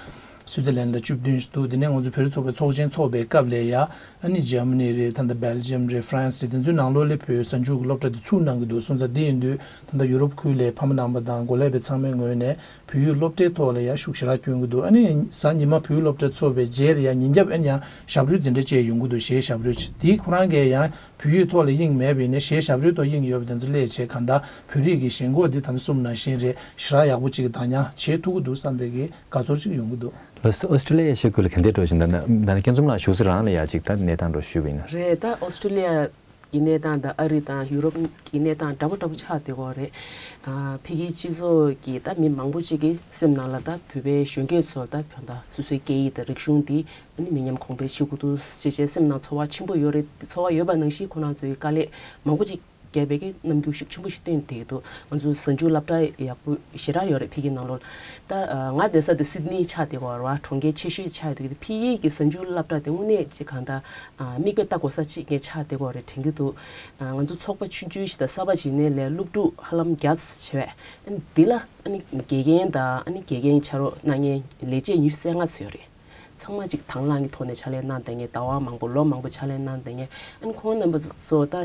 སུའི་ཙི་ལན་ལ་བཅུ་བདུན་ཞིག་འདུག་དེ་ནས་ང་ཚོ་བོད་རིགས་ཚོགས་པའི་ཚོགས་ཆེན་ཚོགས་པའི་སྐབས་ལ་ཡ་ཨ་ནི་འཇར་མ་ནི་རེད། ད་ལྟ་སྦེལ་ཇམ་རེད། ཧྥ་རན་སི་རེད། དེ་ཚོའི་ནང་ལོགས་ལ་བོད་གཟའ་མཇུག་གི་སློབ་གྲྭ་དེ་ཚུགས་གནང་གི་འདུག་སོང་ཙང་དེ་ཡིན་དུས་ད་ལྟ་ཡུ་རོབ་ཁུལ་ལ་ཕ་མ་རྣམ་པ་དང་གོ་ལས་པའི་ཚང་མའི་ངོས་ནས་བོད་ཡིག་སློབ་གྲྭའི་ཐོག་ལ་ཡ་ཤུགས་ཞེ་དྲག་སྐྱོན་གི་འདུག་ཨ་ནི་གཟའ་ཉི་མ་བོད་ཡིག་སློབ་གྲྭ་ཚོགས་པའི་རྗེས་ལ་ཡ་ཉིན་རྒྱབ་ཨ་ནི་ཡང་ཞབས་བྲོའི་འཛིན་གྲྭ་བཅས་ཡོང་གི་འདུག་གཞས་ཞབས་བྲོ་ཆེ་དེ་ཁོ་རང་གིས་ཡང་བོད་ཡིག་ཐོག་ལ་དབྱིངས་མེད་པ་ཡིན་ན་གཞས་ཞབས་བྲོའི་ཐོག་དབྱིངས་ཡོད་པ་དེ་ཚོ་སླེབས་བྱས་གང་ལྟར་བོད་རིགས་ཀྱི་ཞེན་ཁོག་འདི་ད་ལྟ་གསུངས་ནང་བཞིན་རེད། ཞེ་དྲག་ཡག་པོ་ཅིག་གི་བདག་ཉར་བྱེད་ཐུབ་ཀྱི་འདུག་བསམ་པའི་གི་དགའ་ཚོར་ཅིག་ཡོང་གི་འདུག་ལགས་སོ། ཨོ་སི་ཀྲི་ལི་ཡ་ཞེས་ཁུལ་ལ་ག་འདྲས་འགྲོ་བཞིན་ད་ད་ནི་སྐྱབས་མགོན་ལགས་བཞུགས་ས་རང་ལ་ཡ་ཅིག་ད་གནས་སྟངས་འགྲོ་ཞུས་པ་ཡིན་ན། རེད། ད་ཨོ་སི་ཀྲི་ལི་ཡ་གི་གནས་སྟངས་དང་ཨ་རི་དང་ཡུ་རོབ་ཀྱི་གནས་སྟངས་འདྲ་པོ་འདྲ་པོ་ཆགས་བསྡད་ཀྱི་ཡོད་རེད། ཨ་ཕ་གིའི་སྤྱི་ཚོགས་ཀྱི་ད་མི་མང་པོ་ཅིག་གི་སེམས་ནང་ལ་ད་བོད་པའི་གཞོན་སྐྱེས་ཚོར་ད་ད་སོ་སོའི་སྐད་ཡིག་དང་རིག་གཞུང་འདི་ཨ་ནི་མི་ཉམས་གོང་འཕེལ་བྱེད་དགོས་འདུག་ཅེས་བྱས་སེམས་ནང་ཚོར་བ་ཆེན་པོ་ཡོད་རེད། ཚོར་བ་ཡོད་པ་ནང་བཞིན་ཁོ་རང་ཚོའི་དཀའ་ལས་མང་པོ་ཅིག་བརྒྱབ་པའི་གི་རྣམ་འགྱུར་ཤུགས་ཆེན་པོ་ཞིག་སྟོན་བསྡད་ཀྱི་འདུག་ང་ཚོ་གཟའ་མཇུག་སློབ་གྲྭ་ཡག་པོ་ཞེ་དྲག་ཡོད་རེད་ཕ་གིའི་ནང་ལོགས། ད་ང་བསྡད་ས་དེ་སིད་ནི་ཆགས་བསྡད་ཀྱི་ཡོད་རེད་བ། གྲོང་ཁྱེར་ཆེ་ཤོས་ཆགས་བསྡད་ཀྱི་འདུག་ཕ་གིའི་གི་གཟའ་མཇུག་སློབ་གྲྭ་དེ་དངོས་གནས་ཅིག་གང་ལྟར་མིག་དཔེ་ལྟ་དགོས་ས་ཅིག་ངས་ཆགས་བསྡད་ཀྱི་ཡོད་རེད་དྲན་གྱི་འདུག་ང་ཚོ་ཚོགས་པ་ཆུང་ཆུང་ཞིག་དང་གསར་པ་ཅིག་ཡིན་ནའི་ལས་སློབ་ཕྲུག་ཧ་ལམ་བརྒྱ་ཙམ་བྱས་པས། འདི་ལ་ཨ་ནི་དགེ་རྒན་དང་ཨ་ནི་དགེ་རྒན་ཕྱག་རོགས་གནང་མཁན་ལས་བྱེད་ཉི་ཤུ་རྩ་ལྔ་ཙམ་ཡོད་རེད། ཚང་མ་ཅིག་དང་བླངས་ཀྱི་ཐོག་ནས་ཕྱག་ལས་གནང་བསྡད་མཁན། ཟླ་བ་མང་པོ་ལོ་མང་པོ་ཕྱག་ལས་གནང་བསྡད་མཁན། ཨ་ནི་ཁོང་རྣམ་པ་ཚོ་ད་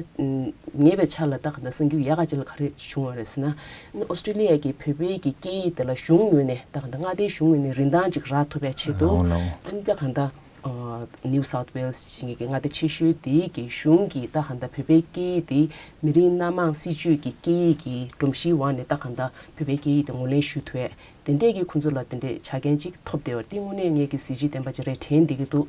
ཉེ་བའི་ཆར་ལ་ད་ག་འདྲ་གསར་འགྱུར་ཡག་ག་ཅིག་ལ་ག་རེ་བྱུང་བ་རེད་ཟེར་ན། ཨ་ནི་ཨོ་སི་ཀྲི་ལི་ཡ་གི་བོད་པའི་གི་སྐད་ཡིག་དེ་ལ་གཞུང་ངོས་ནས་ད་ག་འདྲ་མངའ་སྡེའི་གཞུང་ངོས་ནས་རིན་ཐང་ཅིག་རག་ཐུབ་པའི་ཆེད་དུ། ཨོ་ལའོ། ཨ་ནི་ད་ག་འདྲ་ཨ་ནིའུ་སའུཐ་ཝེལ་སི་ཞེས་པའི་གི་མངའ་སྡེ་ཆེ་ཤོས་དེའི་གི་གཞུང་གི་ད་ག་འདྲ་བོད་པའི་སྐད་ཡིག་དེ་མི་རིགས་སྣ་མང་སྲིད་ཇུས་ཀྱི་སྐད་ཡིག་གི་སྒྲོམ་གཞིའི་འོག་ནས་ད་ག་འདྲ་བོད་པའི་སྐད་ཡིག་དེ་ངོས་ལེན་ཞུ་ཐུབ་ཡས། དེ་འདྲས་ཀྱི་ཁོང་ཚོ་ལ་དེ་འདྲས་ཆ་རྐྱེན་ཅིག་ཐོབ་བསྡད་པ་དེ་དངོས་གནས་ངེད་ཀྱི་གཟི་བརྗིད་ལྡན་པ་ཅིག་རེད་དྲན་བསྡད་ཀྱི་འདུག་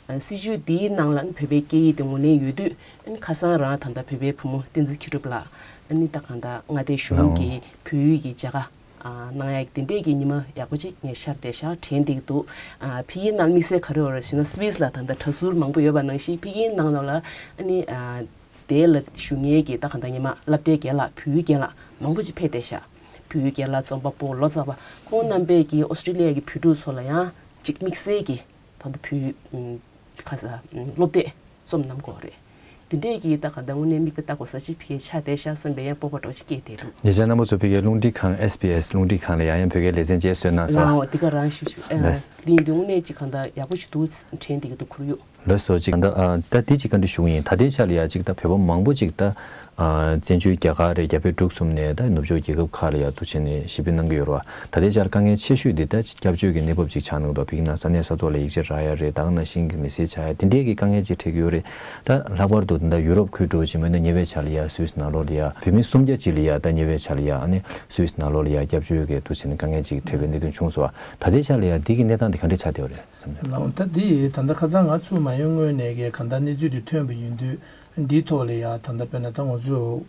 ཨ་སྲིད་ཇུས་འདིའི་ནང་ལ་ཨ་ནི་བོད་པའི་སྐད་ཡིག་དེ་ངོས་ལེན་ཡོད་དུས། ཨ་ནི་ཁ་སང་རང་ད་ལྟ་བོད་པའི་བུ་མོ་བསྟན་འཛིན་མཁས་གྲུབ་ལགས་ཨ་ནི་ད་གང་ལྟར་མངའ་སྡེའི་གཞུང་གི་བོད་ཡིག་གི་མཇལ་ཁ་ཨ་གནང་ཡག་དེ་འདྲས་ཀྱི་ཉི་མ་ཡག་པོ་ཅིག་ངས་ཤར་བསྡད་ཤག་དྲན་བསྡད་ཀྱི་འདུག་ཨ་ཕ་གིའི་ནང་དམིགས་བསལ་ག་རེ་ཡོད་རེད་ཟེར་ན། སི་ཝིས་ལ་ད་ལྟ་གྲྭ་ཟུར་མང་པོ་ཡོད་པ་ནང་བཞིན་ཕ་གིའི་ནང་ལ་ཨ་ནི་ཨ་དེ་ལ་བཞུགས་མཁན་གྱི་ད་གང་ལྟར་ཉི་མ་སློབ་གྲྭའི་རྒན་ལགས་བོད་ཡིག་རྒན་ལགས་མང་པོ་ཅིག་ཕེབས་བསྡད་ཤག་བོད་རྒྱལ་ལགས་རྩོམ་པ་པོ་ལོ་ཙཱ་བ་ཁོང་རྣམ་པས་ཀྱི་ཨོ་སི་ཀྲི་ལི་ཡ་གི་བོད་ཕྲུག་ཚོ་ལ་ཡང་ཅིག་དམིགས་བསལ་གྱི་ད་ལྟ་བོད་ཁ་ས་སློབ་དེབ་རྩོམ་གནང་གི་ཡོད་རེད། དེ་འདྲས་ཀྱི་ད་ག་ད་དངོས་གནས་མིག་དཔེ་ལྟ་དགོས་ས་ཅིག་ཕ་གིར་ཆགས་བསྡད་ཤག་བསམ་པའི་ཡང་སྤོབས་པ་འདྲ་ཅིག་སྐྱེས་བསྡད་འདུག་ཉེ་ཆར་རྣམ་པ་ཚོ་ཕ་གིའི་རླུང་འཕྲིན་ཁང་ཨེས་བི་ཨེས་རླུང་འཕྲིན་ཁང་ལ་ཡང་ཡང་བོད་སྐད་ལེ་ཚན་ཅིག་བཟོས་གནང་སོང་། ལའོ་དེ་ག་རང་ཞུ་ཞུ་ཨ། ལགས། དེ་ཡིན་དུས་དངོས་གནས་ཅིག་གང་ལྟར་ཡག་པོ་ཞིག་འདུག་དྲན་བསྡད་ཀྱི་འདུག་ཁོར་ཡུག་ལགས་སོ། ཅིག་ད་ལྟ་ཨ་ད་དེ་ཅིག་བཀའ་འདྲི་ཞུ་གི་ཡིན། ད་ལྟའི་ཆ་ལ་ཡ་ཅིག་ད་བོད་པ་མང་པོ་ཅིག་ད་ཨ་བཙན་བྱོལ་རྒྱ་གར་རེད། རྒྱ་བལ་འབྲུག་གསུམ་ནས་ད་ནུབ་ཕྱོགས་རྒྱལ་ཁབ་ཁག་ལ་ཡ་འདུག་བྱས་ནས་ཞི་རྒོལ་གནང་གི་ཡོད་རེད་བ། ད་ལྟའི་ཆར་དཀའ་ངལ་ཆེ་ཤོས་འདི་ད་སྐྱབས་བཅོལ་གྱི་གནས་བབ་ཅིག་ཆགས་གནང་འདུག་བོད་ནང་ས་གནས་ས་ཐོག་ལ་ཡིག་ཆ་རག་ཡ་རེད། ད་ག་ནང་བཞིན་གྱི་མི་སེར་ཆགས་ཡ་དེ་འདྲས་ཀྱི་དཀའ་ངལ་ཅིག་འཕྲད་ཀྱི་ཡོད་རེད། ད་ལྷག་པར་དུ་ད་ཡུ་རོབ་ཁུལ་འགྲོ་བྱེད་མོད་ན་ཉེ་བའི་ཆར་ལ་ཡ་སུད་སི་ནང་ལོགས་ལ་ཡ་བོད་མི་སུམ་བརྒྱ་ཅིག་ལ་ཡ་ད་ཉེ་བའི་ཆར་ལ་ཡ་ཨ་ནི་སུད་སི་ནང་ལོགས་ལ་ཡ་སྐྱབས་བཅོལ་གྱི་འདུག་བྱས་ནས་དཀའ་ངལ་ཅིག་འཕྲད་པའི་གནད་དོན་བྱུང་སོང་བ། ད་ལྟའི་ཆར་ལ་ཡ་འདི་གི་གནས་སྟངས་འདི་ག་འདྲས་ཆགས་བསྡད་ཡོད་རེད་བསམ་ཡོད། ལགས་ད་འདི་ད་ལྟ་ཁ་སང་ང་ཚུར་མ་ཡོང་སྔོན་ནས་གི་གང་ལྟར་གནས་ཚུལ་འདི་ཐོན་པ་ཡིན་དུས། འདིའི་ཐོག་ལ་ཡ་ད་ལྟ་དཔེར་ན་ད་ང་ཚོ་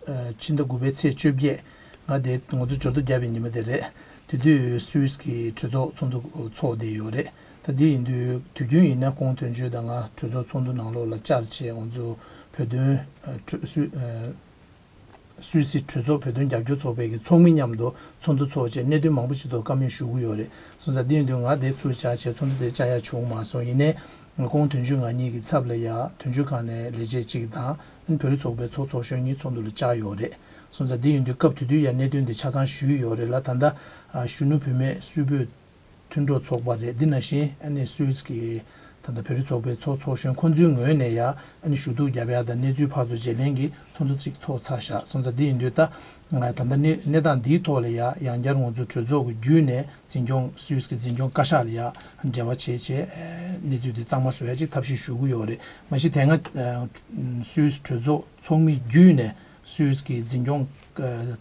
ཨ་ཕྱི་ཟླ་དགུ་པའི་ཚེས་བཅོ་བརྒྱད་ང་དེ་ང་ཚོ་འབྱོར་ཐོ་བརྒྱབ་པའི་ཉི་མ་དེ་རེད། དེ་དུས་སུད་སི་གི་གྲོས་ཚོགས་ཚོགས་འདུ་ཚོགས་བསྡད་ཡོད་རེད། ད་འདི་ཡིན་དུས་དུས་རྒྱུན་ཡིན་ན་ཁོང་དོན་གཅོད་དང་ང་གྲོས་ཚོགས་ཚོགས་འདུ་ནང་ལོགས་ལ་བཅར་བྱས་ང་ཚོ་བོད་དོན་ཨ་གྲོས་སུད་ཨ་སུད་སི་གྲོས་ཚོགས་བོད་དོན་རྒྱབ་སྐྱོར་ཚོགས་པའི་གི་ཚོགས་མི་མཉམ་དུ་ཚོགས་འདུ་ཚོགས་བྱས་གནད་དོན་མང་པོ་ཞིག་ཐོག་བཀའ་མོལ་ཞུ་གི་ཡོད་རེད། སོང་ཙང་འདི་ཡིན་དུས་ང་དེ་ཚུར་བཅར་བྱས་ཚོགས་འདུ་དེ་བཅར་ཡ་བྱུང་མ་སོང་། ཡིན་ནའི་ང་ཁོང་དོན་གཅོད་ང་གཉིས་ཀྱི་ཚབ་ལ་ཡ་དོན་གཅོད་ཁང་ནས་ལས་བྱེད་ཅིག་དང་ཨ་ནི་བོད་རིགས་ཚོགས་པའི་ཚོགས་ཚོགས་གཞོན་གཉིས་ཚོགས་འདུ་ལ་བཅར་ཡོད་རེད། སོང་ཙང་འདི་ཡིན་དུས་སྐབས་དེ་དུས་ཡ་གནད་དོན་དེ་ཆ་ཚང་ཞུས་ཡོད་རེད་ལ། ད་ལྟ་ཨ་གཞོན་ནུ་བུད་མེད་སུད་བོད་མཐུན་གྲོགས་ཚོགས་པ་རེད། འདི་ནང་བཞིན་ཨ་ནི་སུད་སི་གི་ད་ལྟ་བོད་རིགས་ཚོགས་པའི་ཚོགས་ཚོགས་གཞོན་ཁོང་ཚོའི་ངོས་ནས་ཡ་ཨ་ནི་ཞུ་གཏུག་རྒྱབ་ཡ་དང་གནས་ཚུལ་ཕར་ཚུར་བརྗེ་ལེན་གྱི་ཚོགས་འདུ་ཅིག་ཚོགས་ཚར་བཞག་སོང་ཙང་འདི་ཡིན་དུས་ད་ད་ལྟ་གནས་གནས་སྟངས་འདིའི་ཐོག་ལ་ཡ་ཡང་བསྐྱར་ང་ཚོ་གྲོས་ཚོགས་ཀྱི་བརྒྱུད་ནས་འཛིན་སྐྱོང་སུད་སི་གི་འཛིན་སྐྱོང་བཀའ་ཤག་ལ་ཡ་འབྲེལ་བ་བྱས་བྱས་གནས་ཚུལ་འདི་གཙང་མ་བཟོ་ཡ་ཅིག་ཐབས་ཤེས་ཞུ་གི་ཡོད་རེད། མ་གཞི་དེ་སྔ་སུད་སི་གྲོས་ཚོགས་ཚོགས་མི་བརྒྱུད་ནས་སུད་སི་གི་འཛིན་སྐྱོང་ད།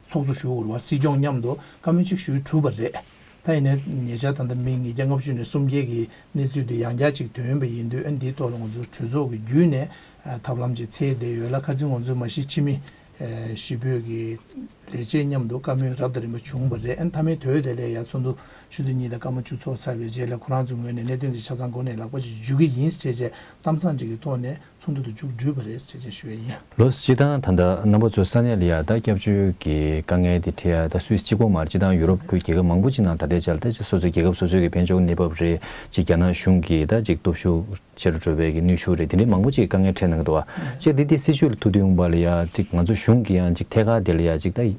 ཚོགས་གཙོ་ཞུ་དགོས་པར་སྲིད་སྐྱོང་མཉམ་དུ་བཀའ་མོལ་གཅིག་ཞུས་གྲུབ་པ་རེད། ད་ཡིན་ནའི་ཉེ་ཆར་ད་ལྟ་མི་ཉིས་བརྒྱ་ལྔ་བཅུ་ནས་སུམ་བརྒྱ་གི་གནས་ཚུལ་དེ་ཡང་བསྐྱར་གཅིག་ཐོན་པ་ཡིན་དུས་ཨ་འདིའི་ཐོག་ལ་ང་ཚོ་གྲོས་ཚོགས་ཀྱི་བརྒྱུད་ནས་ཐབས་ལམ་ཅིག་འཚོལ་བསྡད་ཡོད་ལ། ཁ་སང་ང་ཚོ་མ་གཞི་ཕྱི་མི་ཞི་བོད་ཀྱི་ལས་བྱེད་མཉམ་དུ་བཀའ་མོལ་རབ་དང་རིམ་པ་བྱུང་བ་རེད། ཨ་མཐའ་མའི་དུས་དེ་ལ་ཡང་ཚོགས་འདུ་ཆུ་ཚོད་གཉིས་དང་སྐར་མ་བཅུ་ཚོགས་ཚར་བའི་རྗེས་ལ་ཁོ་རང་ཚོའི་ངོས་ནས་གནད་དོན་དེ་ཆ་ཚང་སྒོ་ནས་ལག་པ་ཅིག་འཇུ་གི་ཡིན་ཞེས་བྱས་གཏམ་བཟང་ཅིག་གི་ཐོག་ནས། ཚོགས་འདུ་དེ་མཇུག་བསྒྲིལ་བ་རེད་ཟེར་བྱས་ཞུ་ཡ་ཡིན། ལགས་སོ། སྤྱིར་བཏང་ད་ལྟ་རྣམ་པ་ཚོ་ས་གནས་ལ་ཡ་ད་སྐྱབས་བཅོལ་གྱི་དཀའ་ངལ་དེ་འཕྲད་ཡ་ད་སུད་སི་གཅིག་པོ་མ་རེད། སྤྱིར་བཏང་ཡུ་རོབ་ཁུལ་རྒྱལ་ཁབ་མང་པོ་ཅིག་ནང་ད་ལྟའི་ཆར་ད་སོ་སོའི་རྒྱལ་ཁབ་སོ་སོའི་གི་དཔལ་འབྱོར་གནས་བབ་རེད། ཅིག་རྒྱ་ནག་གཞུང་གིས་ད་ཅིག་སྟོབས་ཤུགས་ཆེ་རུ་འགྲོ་བའི་གི་གནོན་ཤུགས་རེད། དེ་འདྲའི་མང་པོ་ཅིག་དཀའ་ངལ་འཕྲད་གནང་གི་འདུག་བ། ཅིག་འདི་དེ་སྲིད་བྱུས་ལ་ཐུག་དུས་ཡོང་བ་ལ་ཡ་ཅིག་ང་ཚོ་གཞུང་གིས་ཡང་ཅིག་ཐད་ཀར་དེ་ལ་ཡ་ཅིག་ད་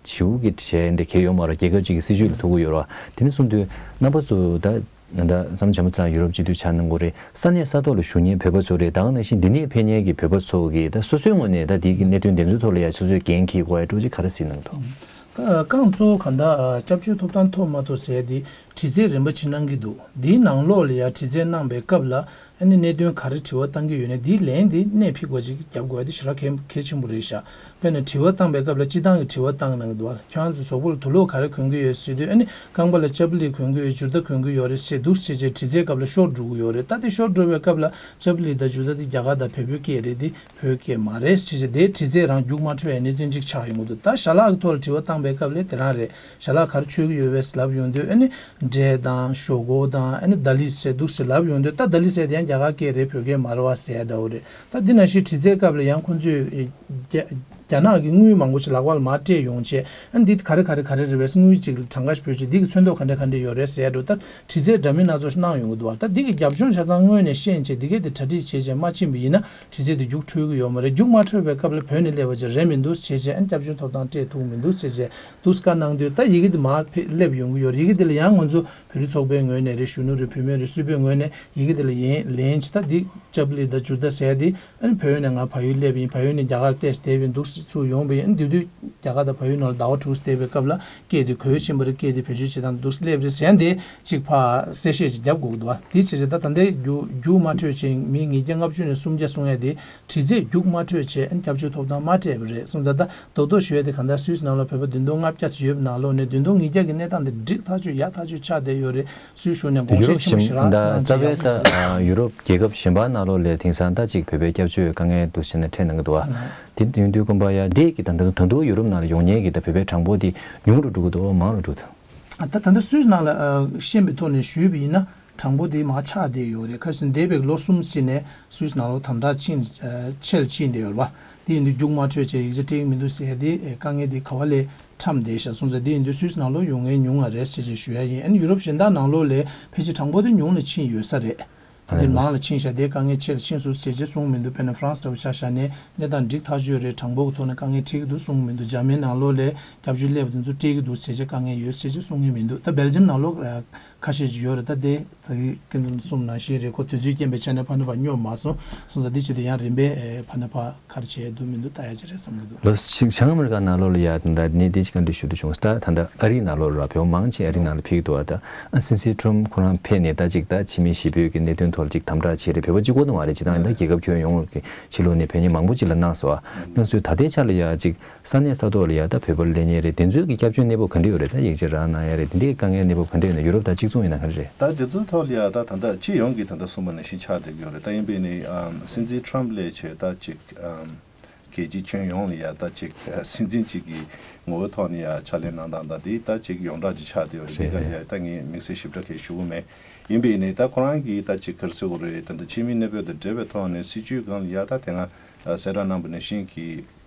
ཞེ་པོ་གི་བྱས་འདི་གལ་ཡོད་མ་རེད། རྒྱལ་ཁབ་ཅིག་གི་སྲིད་བྱུས་ལ་ཐུག་གི་ཡོད་རེད་བ། དེ་འདྲ་སོང་དུས་རྣམ་པ་ཚོ་ད། ད་ལྟ་བསམ་བྱ་མ་ཚང་ཡུ་རོབ་སྤྱི་འཐུས་ཆགས་གནང་གི་རེད། ས་གནས་ས་ཐོག་ལ་བཞུགས་མཁན་བོད་པ་ཚོ་རེད། ད་ག་ནང་བཞིན་འདི་ནས་ཕེབས་མཁན་གྱི་བོད་པ་ཚོ་གིས་ད་སོ་སོའི་ངོས་ནས་ད་འདི་གི་གནད་དོན་འདི་ཚོའི་ཐོག་ལ་ཡ་སོ་སོས་འགན་འཁྱེར་དགོས་ཡ་འདྲ་ཅིག་ག་རེ་གཟིགས་གནང་འདུག་ད་རྐང་གཙོ་གང་ལྟར་སྐྱབས་བཅོལ་ཐོབ་ཐང་ཐོབ་མ་ཐོབ་ཟེར་འདི་དྲི་རྩད་རིམ་པ་ཅིག་གནང་གི་འདུག་འདིའི་ནང་ལོགས་ལ་ཡ་དྲི་རྩད་གནང་པའི་སྐབས་ལ་ཨ་ནི་གནད་དོན་ག་རེ་དྲི་བ་བཏང་གི་ཡོད་ན་འདིའི་ལན་འདི་གནད་འཕིགས་པ་ཅིག་རྒྱབ་དགོས་ཡ་འདི་ཞེ་དྲག་གལ་གལ་ཆེན་པོ་རེད་ཤག་དཔེར་ན་དྲི་བ་བཏང་པའི་སྐབས་ལ་སྤྱིར་བཏང་གི་དྲི་བ་བཏང་གནང་གི་འདུག་བ། ཁྱོད་རང་ཚོ་གཟུགས་པོ་ལ་དུག་ལོག་ག་རེ་གོན་གྱི་ཡོད་ཟེར་དུས་ཨ་ནི་རྐང་པ་ལ་ལྕགས་པ་ལི་གོན་གྱི་ཡོད། འཇུར་རྟ་གོན་གྱི་ཡོད་རེད་ཟེར་འདུག་ཟེར་བྱས་དྲི་རྩད་སྐབས་ལ་ཤོར་འགྲོ་གི་ཡོད་རེད། ད་དེ་ཤོར་འགྲོ་བའི་སྐབས་ལ་ལྕགས་པ་ལི་དང་འཇུར་རྟ་དེ་རྒྱ་གར་དང་བལ་པོའི་སྐད་རེད། དེ་བོད་སྐད་མ་རེད་ཟེར་བྱས་དེའི་དྲི་རྩད་རང་རྒྱུགས་མ་འཕྲོད་པའི་གནས་ཚུལ་ཅིག་ཆགས་ཡོང་གི་འདུག་ད་ཞལ་ལག་གི་ཐོག་ལ་དྲི་བ་བཏང་པའི་སྐབས་ལ་དེ་རང་རེད། ཞལ་ལག་ག་རེ་མཆོད་ཀྱི་ཡོད་པས་ལབ་ཡོང་དུས་ཨ་ནི་འབྲས་དང་ཞོག་ཁོག་དང་ཨ་ནི་ད་ལི་ཟེར་འདུག་ཟེར་ལབ་ཡོང་དུས་ད་ད་ལི་ཟེར་དེ་ཡང་རྒྱ་གར་སྐད་རེད། བོད་སྐད་མ་རེད་བ་ཟེར་ཡ་འདྲ་བོ་རེད། ད་འདི་ནང་བཞིན་དྲི་རྩད་སྐབས་ལ་ཡང་ཁོང་ཚོས་རྒྱ་རྒྱ་ནག་གི་དངུལ་མང་པོ་ཞིག་ལག་པ་ལ་མར་སྤྲད་ཡོང་བྱས་ཨ་ནི་འདི་ག་རེ་ག་རེ་ག་རེ་རེད་པས། དངུལ་གཅིག་ལ་གྲངས་ཀ་ཞིག་བོད་ཅིག་འདི་གི་ཚོན་མདོག་ག་འདྲ་ག་འདྲ་ཡོད་རེད་ཟེར་ཡ་འདྲ་བོ། ད་དྲི་རྩད་འདྲ་མིན་སྣ་ཚོགས་ཤིག་གནང་ཡོང་གི་འདུག་བ། ད་འདི་གི་རྒྱབ་ལྗོངས་ཆ་ཚང་དངོས་གནས་ཤེས་བྱས་འདི་གས་དེ་གྲ་སྒྲིག་བྱས་བྱས་མ་ཕྱིན་པ་ཡིན་ན་དྲི་རྩད་དེ་རྒྱུགས་འཕྲོད་ཀྱི་ཡོད་མ་རེད། རྒྱུགས་མ་འཕྲོད་པའི་སྐབས་ལ་བོད་ནས་སླེབས་པ་ཅིག་རེད་མི་འདུག་ཟེར་བྱས་ཨ་ནི་སྐྱབས་བཅོལ་ཐོབ་ཐང་སྤྲད་ཐུབ་མི་འདུག་ཟེར་བྱས་འདུག་སེ་བཀའ་གནང་དུས་ད་ཡི་གེ་དེ་མར་ཕེ་སླེབས་ཡོང་གི་ཡོད་རེད། ཡི་གེ་དེ་ལ་ཡང་ང་ཚོ་བོད་རིགས་ཚོགས་པའི་ངོས་ནས་རེད། གཞོན་ནུ་རེད། བུད་མེད་རེད། སུད་པའི་ངོས་ནས་ཡི་གེ་དེ་ལ་ཡིན་ལན་ཅིག་ད་འདི་ལྕགས་པ་ལི་དང་འཇུར་རྟ་ཟེར་ཡ་དེ་ཨ་ནི་བལ་ཡུལ་ནས་ང་བལ་ཡུལ་སླེབས་ཡིན། བལ་ཡུལ་ནས་རྒྱ་གར་ཏོག་ཙམ་བསྡད་པ་ཡིན་འདུག་སེ་ཚུར་ཡོང་བ་ཡིན། ཨ་ནི་དེ་དུས་རྒྱ་གར་དང་བལ་ཡུལ་ནང་ལ་ཟླ་བ་དྲུག་བསྡད་པའི་སྐབས་ལ་སྐད་དེ་གོ་ཆེན་པོ་རེད། སྐད་དེ་བེད་སྤྱོད་བྱེད་སྟངས་འདུག་སེ་སླེབས་རེད་ཟེར་ཡ་འདི་ཅིག་ཕར་གསལ་བཤད་ཅིག་རྒྱབ་དགོས་ཀྱི་འདུག་བ། དེ་བྱས་བྱས་ད་ད་ལྟའི་རྒྱུ་རྒྱུ་མ་འཕྲོད་ཅིང་མི་ཉིས་བརྒྱ་ལྔ་བཅུ་ནས་སུམ་བརྒྱ་སོང་ཡ་དེ་དྲི་རྩད་རྒྱུགས་མ་འཕྲོད་བྱས་ཨ་ནི་སྐྱབས་བཅོལ་ཐོབ་ཐང་མ་སྤྲད་པ་རེད། སོང་ཙང་ད་རྡོག་རྡོག་ཞུ་ཡ་དེ་གང་ལྟར་སུད་སི་ནང་ལ་བོད་པ་བདུན་སྟོང་ལྔ་བརྒྱ་ཙམ་ཡོད་པའི་ནང་ལོགས་ནས་བདུན་སྟོང་ཉིས་བརྒྱ་གི་གནས་སྟངས་དེ་འགྲིག་ཐག་ཆོད་ཡག་ཐག་ཆོད་ཆགས་བསྡད་ཡོད་རེད། སུད་སི་གཞུང་ནས་དགོངས་ཡུ་རོབ་བཞིན་གཞིས་ཆེན་པོ་ཞེ་དྲག་ད་གནང་རྩ་བའི་ད་ཡོད་རེད། ཡུ་རོབ་རྒྱལ་ཁབ་གཞན་པ་ནང་ལོགས་ལས་དེང་སང་ད་ཅིག་བོད་པའི་སྐྱབས་བཅོལ་དཀའ་ངལ་འདུག་བྱས་ནས་འཕྲད་གནང་གི་འདུག་བ། དེ་ཡིན་དུས་ཀུན་པ་ཡ་འདྲེས་ཀྱི་ད་ད་ད་དུང་ཡུ་རོབ་ནང་ལ་ཡོང་མཁན་གྱི་ད་བོད་པའི་གྲངས་འབོར་དེ་ཉུང་རུ་འགྲོ་གི་འདུག་མང་རུ་འགྲོ་གི་འདུག་ད་ད་ལྟ་སུད་སི་ནང་ལ་ཤེས་པའི་ཐོག་ནས་ཞུས་པ་ཡིན་ན་གྲངས་འབོར་དེ་མར་ཆག་བསྡད་ཡོད་རེད། ཁ་སང་འདས་པའི་ལོ་གསུམ་ཕྱིན་ནས་སུད་སི་ནང་ལ་དམ་དྲག་ཕྱིན་ཆེ་རུ་ཕྱིན་བསྡད་ཡོད་རེད་བ། དེ་ཡིན་དུས་རྒྱུགས་མ་འཕྲོད་བྱས་ཡིག་ཆ་སྤྲད་ཀྱི་མི་འདུག་ཟེར་ཡ་དེ་དཀའ་ངལ་དེ་ག་བ་ལས་ ཁྲམ་བསྡད་ཤག་གསུངས་ས་དེ་ཡིན་དུས་སུད་སི་ནང་ལོགས་ཡོང་མཁན་ཉུང་བ་རེད་ཟེར་ཅིག་ཞུ་ཡ་ཡིན། ཨ་ནི་ཡུ་རོབ་གཞན་དག་ནང་ལོགས་ལས་ཕལ་ཆེར་གྲངས་འབོར་དེ་ཉུང་ལ་ཕྱིན་ཡོད་ས་རེད། དེ་མང་ལ་ཕྱིན་ཤག་དེ་དཀའ་ངལ་ཆེ་ལ་ཕྱིན་སོང་ཟེར་ཅིག་གསུངས་མི་འདུག་དཔེར་ན་ཧྥ་རན་སི་འདྲ་བོ་ཆ་བཞག་ནས་གནས་སྟངས་འགྲིག་ཐག་ཆོད་རེད། གྲངས་འབོར་གྱི་ཐོག་ནས་དཀའ་ངལ་འཕྲད་ཀྱི་འདུག་གསུངས་མི་འདུག་འཇར་མན་ནང་ལོགས་ལས་སྐྱབས་བཅོལ་སླེབས་པ་དེ་ཚོ་སྤྲད་ཀྱི་འདུག་ཟེར་ཅིག་དཀའ་ངལ་ཡོད་ཟེར་ཅིག་གསུང་གི་མི་འདུག་ད་སྦེལ་ཇམ་ནང་ལོགས་ཁ་ཤས་ཅིག་ཡོད་རེད། ད་དེ་ད་གིན་ཁྱེད་ཚོ་གསུངས་ནང་བཞིན་རེད། ཁོ་དུས་ཚོད་རྐྱེན་པས་ཆ་ནས་ཕ་ནས་ཕར་སྙོབ་མ་སོང་། སོང་ཙང་འདི་ཆེད་དུ་ཡང་རིམ་པས་ཨེ་ཕ་ནས་ཕར་ག་རེ་བྱས་འདུག་མི་འདུག་ལྟ་ཡ་ཅིག་རེད་བསམ་གྱི་འདུག་ལོ་ཞིག་བྱང་ཨ་མི་རི་ཀ་ནང་ལོགས་ལ་ཡ་ད་ལྟ་ནས་འདི་ཅིག་བཀའ་འདྲི་ཞུ་འདོད་བྱུང་། ད་ད་ལྟ་ཨ་རི་ནང་ལོགས་ལ་བོད་པ་མང་ཆེ་ཨ་རི་ནང་ལ་ཕེབས་ཀྱི་འདུག་ད་ཨ་སྲིད་འཛིན་ཁྲོམ་ཁོ་རང་ཕེབས་ནས་ད་ཅིག་ད་ཕྱི་མི་ཞི་བོད་ཀྱི་གནད་དོན་ཐོག་ལ་ཅིག་དམ་དྲག་བྱས་རེད། བོད་པ་གཅིག་པོ་དང་མ་རེད། ཅིག་ད་ཡིན་ད་རྒྱལ་ཁབ་ཁྱོན་ཡོངས་ཀྱི་ཕྱི་ལོགས་ནས་ཕེབས་མཁན་མང་པོ་ཅིག་ལ་གནང་སོང་། ཨ་གནང་སོང་། ད་ལྟའི་ཆ་ལ་ཡ་ཅིག་ས་གནས་ས་ཐོག་ལ་ཡ་ད་བོད་པ་སླེབས་མཁན་རེད། དེ་ཚོའི་གི་སྐྱབས་བཅོལ་གནས་བབ་ག་འདྲ་ཡོད་རེད། ད་ཡིག་ཆ་རག་གནང་ཡ་རེད། དེ་འདྲའི་དཀའ་ངལ་གནས་བབ་ག་འདྲ་ཡོད་ན། ཡུ་རོབ་དང་གཅིག་མཚུངས་ཡིན་ན་ག་འདྲ་རེད། ད་དེ་ཚོའི་ཐོག་ལ་ཡ་ད་ད་ལྟ་སྤྱི་ཡོངས་ཀྱི་ད་ལྟ་གསུངས་པ་ནང་བཞིན་ཆགས་བསྡད་ཀྱི་ཡོད་རེད། ད་ཡིན་པས་ནི་ཨམ་སྲིད་འཛིན་ཁྲོམ་སླེབས་བྱས་ད་ཅིག་ཨམ་རྒྱལ་སྤྱིའི་ཁྱོན་ཡོངས་ལ་ཡ་ད་ཅིག་ཨ་སྲིད་འཛིན་ཅིག་གི་ངོ་བོའི་ཐོག་ནས་ཡ་ཕྱག་ལས་གནང་སྟངས་དང་དེ་ད་ཅིག་ཡོངས་གྲགས་ཅིག་ཆགས་བསྡད་ཡོད་རེད། དེ་ག་ལ་ཡ་ད་ངས་དམིགས་བསལ་ཞིབ་ཕྲ་གང་ཞུ་གི་མེད། ཡིན་པས་ནི་ད་ཁོ་རང་གིས་ད་ཅིག་ག་རེ་ཟེར་དགོས་རེད། ད་ལྟ་ཕྱི་མི་གནས་སྤོས་དང་འབྲེལ་བའི་ཐོག་ནས་སྲིད་བྱུས་སྒང་ལ་ཡ་ད་དེ་སྔ་ཨ་གསལ་བསྒྲགས་གནང་པ་ནང་བཞིན་གྱི་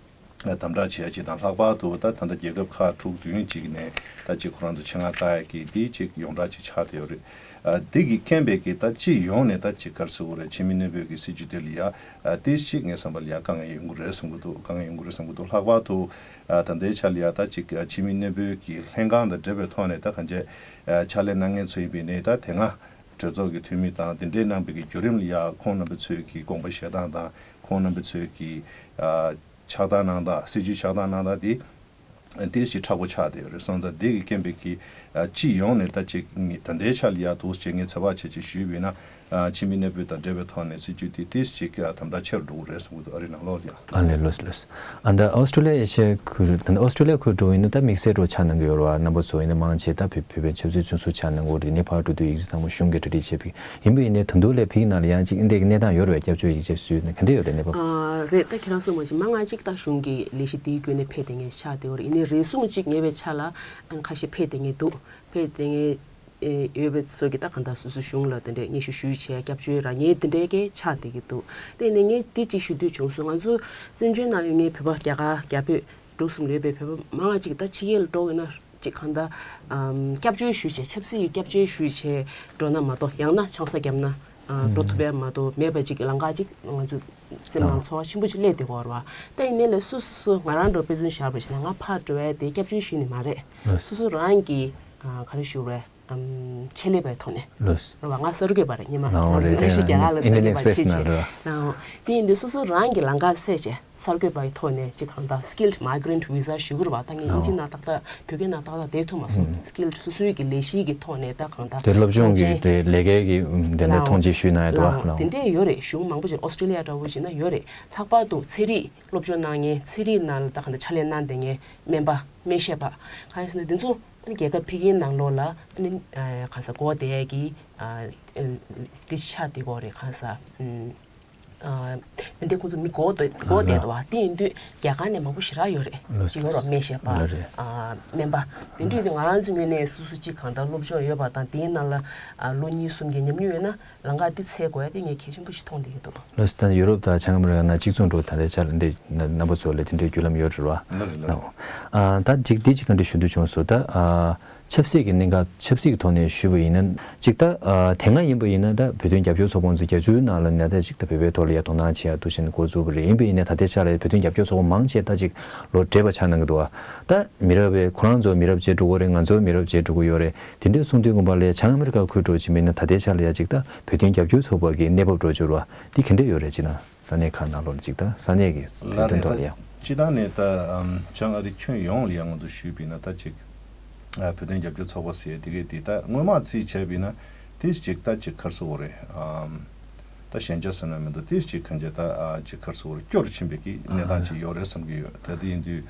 དམ་དྲག་བྱེད་ཡ་ཅིག་དང་། ལྷག་པར་དུ་ད་ད་ལྟ་རྒྱལ་ཁབ་ཁག་དྲུག་བདུན་ཅིག་ནས་ད་ཅིག་ཁོ་རང་ཚོ་ཆེད་མངགས་བཏང་ཡ་གི་དེ་ཅིག་ཡོངས་གྲགས་ཅིག་ཆགས་བསྡད་ཡོད་རེད། ཨ་དེ་གི་རྐྱེན་པས་ཀྱི་ད་སྤྱི་ཡོངས་ནས་ད་ཅིག་ག་རེ་ཟེར་དགོས་རེད། ཕྱི་མི་གནས་སྤོས་ཀྱི་སྲིད་བྱུས་དེ་ལ་ཡ་ཨ་ཏིས་ཅིག་ངའི་བསམ་པ་ལ་ཡ་དཀའ་ངལ་ཡོང་གི་རེད་བསམ་གྱི་འདུག་དཀའ་ངལ་ཡོང་གི་རེད་བསམ་གྱི་འདུག་ལྷག་པར་དུ་ཨ་ད་ལྟའི་ཆ་ལ་ཡ་ད་ཅིག་ཨ་ཕྱི་མི་གནས་སྤོས་ཀྱི་ལྷན་ཁང་དང་འབྲེལ་བའི་ཐོག་ནས་ད་གང་ཅི་ཨ་ཕྱག་ལས་གནང་མཁན་ཚོ་ཡིན་པས་ནས་ད་དེ་སྔ་གྲོས་ཚོགས་ཀྱི་འཐུས་མི་དང་དེ་འདྲའི་གནང་པའི་གི་བརྒྱུད་རིམ་ལ་ཡ་ཁོང་རྣམ་པ་ཚོས་ཀྱི་དགོངས་པ་བཞེས་སྟངས་དང་ཁོང་རྣམ་པ་ཚོས་ཀྱི་ཨ་ཆགས་སྡང་གནང་སྟངས། སྲིད་བྱུས་ཆགས་སྡང་གནང་སྟངས་དེ་ཏིས་ཅིག་མཁྲེགས་པོ་ཆགས་བསྡད་ཡོད་རེད། སོང་ཙང་དེ་གི་རྐྱེན་པས་ཀྱི་ཨ་སྤྱི་ཡོངས་ནས་ད་ཅིག་ངས་ད་ལྟའི་ཆ་ལ་ཡ་འདུག་ཅེས་ངས་ཚོད་དཔག་བྱས་ཅིག་ཞུས་པ་ཡིན་ན། ཨ་ཕྱི་མི་གནས་སྤོས་དང་འབྲེལ་བའི་ཐོག་ནས་སྲིད་བྱུས་དེ་ཏིས་ཅིག་ཨ་དམ་དྲག་ཆེ་རུ་འགྲོ་གི་རེད་བསམ་གྱི་འདུག་ཨ་རི་ནང་ལོགས་ལ་ཡ། ཨ་ལས། ལགས་སོ་ལགས་སོ། ཨ་ད་ཨོ་སི་ཀྲོ་ལི་ཡ་ཨེ་ཤ་ཡའི་ཁུལ། ད་ཨོ་སི་ཀྲོ་ལི་ཡ་ཁུལ་འགྲོ་ཡིན་ན་ད་དམིགས་བསལ་འགྲོ་ཆ་གནང་གི་ཡོད་རེད་བ། རྣམ་པ་ཚོ་ཡིན་ན་མང་ཆེ་ད་བོད་བོད་པའི་ཆབ་སྲིད་བཙོན་ཟུར་ཆ་གནང་གི་ཡོད་རེད། ནས་ཕར་འགྲོ་དུས་ཡིག་ཆ་ཚང་མ་གཞུང་གིས་གྲ་སྒྲིག་བྱས་པ་ཡིན་པ་ཡིན་ནའི་ད་དུང་ལས་ཕ་གི་ནང་ལ་ཡང་ཅིག་འདི་འདྲའི་གནས་སྟངས་ཡོད་རེད་བ། སྐྱབས་བཅོལ་ཡིག་ཆ་བཟོས་ནས་ག་འདྲ་ཡོད་རེད་གནས་བབ། ཨ་རེད། ད་ཁྱེད་རང་གསུངས་པ་ཅིག་མང་ང་ཅིག་ད་གཞུང་གི་ལས་གཞི་དེའི་བརྒྱུད་ནས་ཕེབས་བསྡད་མཁན་ཆགས་བསྡད་ཡོད་རེད། ཡིན་ནའི་རེ་ཟུང་ཅིག་ཉེ་བའི་ཆར་ལ་ཨ་ཁ་ཤས་ཕེབས་བསྡད་མཁན་འདུག་ཕེབས་བསྡད་མཁན་ཨེ་ཡོད་པའི་ཚོ་གི་ད་གང་ལྟར་སོ་སོའི་གཞུང་ལ་དེ་འདྲའི་སྙན་ཞུ་ཞུས་བྱས་སྐྱབས་བཅོལ་རག་མཁན་དེ་འདྲའི་གི་ཆགས་བསྡད་ཀྱི་འདུག་དེ་ནས་ངས་དེ་གཅིག་ཞུ་འདོད་བྱུང་སོང་། ང་ཚོ་བཙན་བྱོལ་ནང་ཡོད་མཁན་བོད་པ་རྒྱ་གར་རྒྱ་བོད་འབྲུག་གསུམ་ལ་ཡོད་པའི་བོད་པ་མང་བ་ཅིག་ད་ཕྱི་རྒྱལ་ལ་འགྲོ་དགོས་ན་ཅིག་གང་ལྟར་ཨམ་སྐྱབས་བཅོལ་ཞུས་བྱས་ཆབ་སྲིད་ཀྱི་སྐྱབས་བཅོལ་ཞུས་བྱས་འགྲོ་ན་མ་གཏོགས་ཡང་ན་ཆང་ས་བརྒྱབ་ན་ཨ་འགྲོ་ཐུབ་ཡ་མ་གཏོགས་མེད་པ་ཅིག་གི་ལམ་ཁ་ཅིག་ང་ཚོ་སེམས་ནང་ཚོར་བ་ཆེན་པོ་ཅིག་སླེབས་བསྡད་ཀྱི་ཡོད་རེད་བ། ད་ཡིན་ནའི་ལས་སོ་སོ་ང་རང་འདྲ་པོ་དཔེ་མཚོན་བཞག་པ་ཞིག་ན་ང་ཕར་འགྲོ་ཡ་དེ་སྐྱབས་བཅོལ་ཞུས་ནི་མ་རེད། སོ་སོ་རང་གི་ཨ་ག་རེ་ཞུ་དགོས་རེད། ཨམ་ཆེད་ལས་པའི་ཐོག་ནས། ལགས་སོ། རེད་བ། ང་གསར་འགོད་པ་རེད་སྔོན་མ། ལའོ་ང་ཚོ་རེད། ནང་བཞིན་རྒྱ་གར་ལ་གསར་Indian འགོད་པ་Express བྱེད་ནང་བྱེད། རེད་བ། ལའོ། དེ་ཡིན་དུས་སོ་སོ་རང་གི་ལམ་ཁ་བཙལ་བྱས་གསར་འགོད་པའི་ཐོག་ནས་ཅིག་གང་ལྟར་Skilled Migrant Visa ཞུ་གི་རེད་བ། ད་ངས་དབྱིན་ཇི་ནང་ཏག་ཏག་བོད་སྐད་ནང་ཏག་ཏག་བསྡད་ཐུབ་མ་སོང་། Skilled སོ་སོའི་གི་ལས་གཞི་གི་ཐོག་ནས་ད་གང་ལྟར་དེ་སློབ་སྦྱོང་གི་རེད། ལས་ཀའི་གི་དེ་ནས་ལའོ། མཐོང་ཆེན་ཞུས་ན་ཡ་འདུག་བ། ལའོ། ལའོ། དེ་འདྲས་ཡོད་རེད། གཞུང་མང་པོ་ཅིག་ཨོ་སི་ཀྲོ་ལི་ཡ་འདྲ་བོ་བྱས་ན་ཡོད་རེད། ལྷག་པར་དུ་ཚན་རིག་སློབ་སྦྱོང་གནང་མཁན་ཚན་རིག་ནང་ལ་ད་གང་ལྟར་ཕྱག་ལས་གནང་བསྡད་མཁན་སྨན་པ་སྨན་ཞབས་པ་གང་ཡིན་ཟེར་ན་འདི་ཚོ། ཨ་ནི་རྒྱལ་ཁབ་ཕ་གིའི་ནང་ལོགས་ལ་ཨ་ནི་ཨ་གང་ཟེར་འགོ་བསྡད་ཡས་ཀྱི་ཨ་ཨ་འདི་ཆགས་བསྡད་ཀྱི་ཡོད་རེད། གང་ཟེར་ཨ་ཨ་འདི་འདྲའི་ཁོང་ཚོ་མི་འགོ་བསྡད་འགོ་བསྡད་འདུག་བ། དེ་ཡིན་དུས་རྒྱ་གར་ནས་མང་པོ་ཞེ་དྲག་ཡོད་རེད། ལགས་སོ། ཅིག་ཡོད་རེད་སྨན་ཞབས་པ། ལགས་རེད། ཨ་སྨན་པ་དེ་འདྲ་ཡོད་དུས་ང་རང་ཚོའི་ངོས་ནས་སོ་སོ་ཅིག་གང་ལྟར་སློབ་སྦྱོང་ཡོད་པ་དང་དེའི་ནང་ལ་ཨ་ལོ་གཉིས་གསུམ་གྱི་ཉམས་མྱོང་ཡོད་ན། ལམ་ཁ་འདི་འཚོལ་དགོས་ཡ་དེ་ངས་གལ་ཆེན་པོ་ཞིག་མཐོང་བསྡད་ཀྱི་འདུག་ལགས་སོ། ད་ཡུ་རོབ་དང་བྱང་ཨ་མི་རི་ཀ་ནང་གཅིག་མཚུངས་འགྲོ། ད་ལྟའི་ཆར་འདི་རྣམ་པ་ཚོ་ལ་དེ་འདྲའི་བརྒྱུད་ལམ་ཡོད་རེད་བ། ལགས་རེད། ལགས། ལགས། ཨ་ད་འགྲིག་འདི་གཅིག་བཀའ་འདྲི་ཞུ་འདོད་བྱུང་སོང་། ད་ཨ་ཆབ་སྲིད་ཀྱི་གནད་འགག་ཆབ་སྲིད་ཀྱི་ཐོག་ནས་ཞུས་པ་ཡིན་ན་གཅིག་ད་ཨ་དེ་སྔ་ཡིན་པ་ཡིན་ན་ད་བོད་དོན་རྒྱབ་སྐྱོར་ཚོགས་པ་ཚོ་རྒྱ་ཆེའི་ནང་ལ་ནས་ད་གཅིག་ད་བོད་པའི་ཐོག་ལ་ཡ་དོ་སྣང་བྱེད་ཡ་འདུག་བྱས་ནས་འགོ་བཙུགས་པ་རེད། ཡིན་པ་ཡིན་ན་ད་ལྟའི་ཆར་ལ་བོད་དོན་རྒྱབ་སྐྱོར་ཚོགས་པ་མང་ཆེ་ད་གཅིག་ལོ་བགྲེས་པ་ཆགས་གནང་གི་འདུག་བ། ད་མི་རབས་པའི་ཁོ་རང་ཚོ་མི་རབས་བརྗེ་འགྲོ་གི་རེད། ང་ཚོ་མི་རབས་བརྗེ་འགྲོ་གི་ཡོད་རེད། དེ་འདྲས་གསུངས་དུས་ངོ་མ་ལས་བྱང་ཨ་མི་རི་ཀ་ཁུལ་འགྲོ་ཕྱིན་པ་ཡིན་ན་ད་ལྟའི་ཆར་ལ་ཡ་གཅིག་ད་བོད་དོན་རྒྱབ་སྐྱོར་ཚོགས་པ་གི་གནས་བབ་འགྲོ་འབྱོར་བ་འདི་ག་འདྲས་ཡོད་རེད། ཅེ་ན་ས་གནས་ཁག་ནང་ལོགས་ལ་གཅིག་ད་ས་གནས་ཀྱི་བོད་དོན་ཐོག་ལ་ཡ། སྤྱི་བཏང་ནས་ད་ཨམ་བྱང་ཨ་རི་ཁྱོན་ཡོངས་ལ་ཡ་ང་ཚོ་ཞུས་པ་ཡིན་ན་ད་གཅིག་ཨ་བོད་དོན་རྒྱབ་སྐྱོར་ཚོགས་པ་ཟེར་དེ་གས་དེ་ད་སྔོན་མ་རྩིས་བྱས་པ་ཡིན་ན་དེ་གཅིག་ད་གཅིག་ག་རེ་ཟེར་དགོས་རེད། ཨམ་ད་ཞན་ཆ་ཟེར་ན་མི་འདུག་དེ་གཅིག་གང་ཅི་ད་ཨ་གཅིག་ག་རེ་ཟེར་དགོས་རེད། སྐྱོ་རུ་ཕྱིན་པའི་གི་གནས་སྟངས་ཅིག་ཡོད་རེད་བསམ་གྱི་ཡོད། ད་དེ་ཡིན་དུས་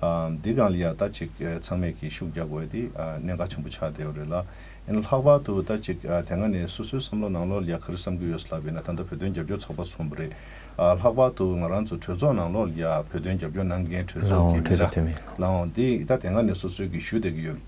ཨམ་འདི་སྒང་ལ་ཡ་ད་གཅིག་ཚང་མས་ཀྱི་ཤུགས་རྒྱག་དགོས་དེ་ཨ་གནད་འགག་ཆེན་པོ་ཆགས་བསྡད་ཡོད་རེད་ལ། ཨ་ནི་ལྷག་པར་དུ་ད་ཅིག་ཨ་དེ་སྔ་ནས་སོ་སོའི་བསམ་བློ་ནང་ལོགས་ལ་ཡ་ག་རེ་བསམ་གྱི་ཡོད་ལབ་པ་ཡིན་ན་ད་ལྟ་བོད་དོན་རྒྱབ་སྐྱོར་ཚོགས་པ་གསུངས་པ་རེད། ཨ་ལྷག་པར་དུ་ང་རང་ཚོ་གྲོས་ཚོགས་ནང་ལོགས་ལ་ཡ་བོད་དོན་རྒྱབ་སྐྱོར་གནང་མཁན་གྲོས་ཚོགས་ཀྱི་མི་སྣ་ལའང་འདི་ད་དེ་སྔ་ནས་སོ་སོའི་གི་ཞུ་བསྡད་ཀྱི་ཡོད།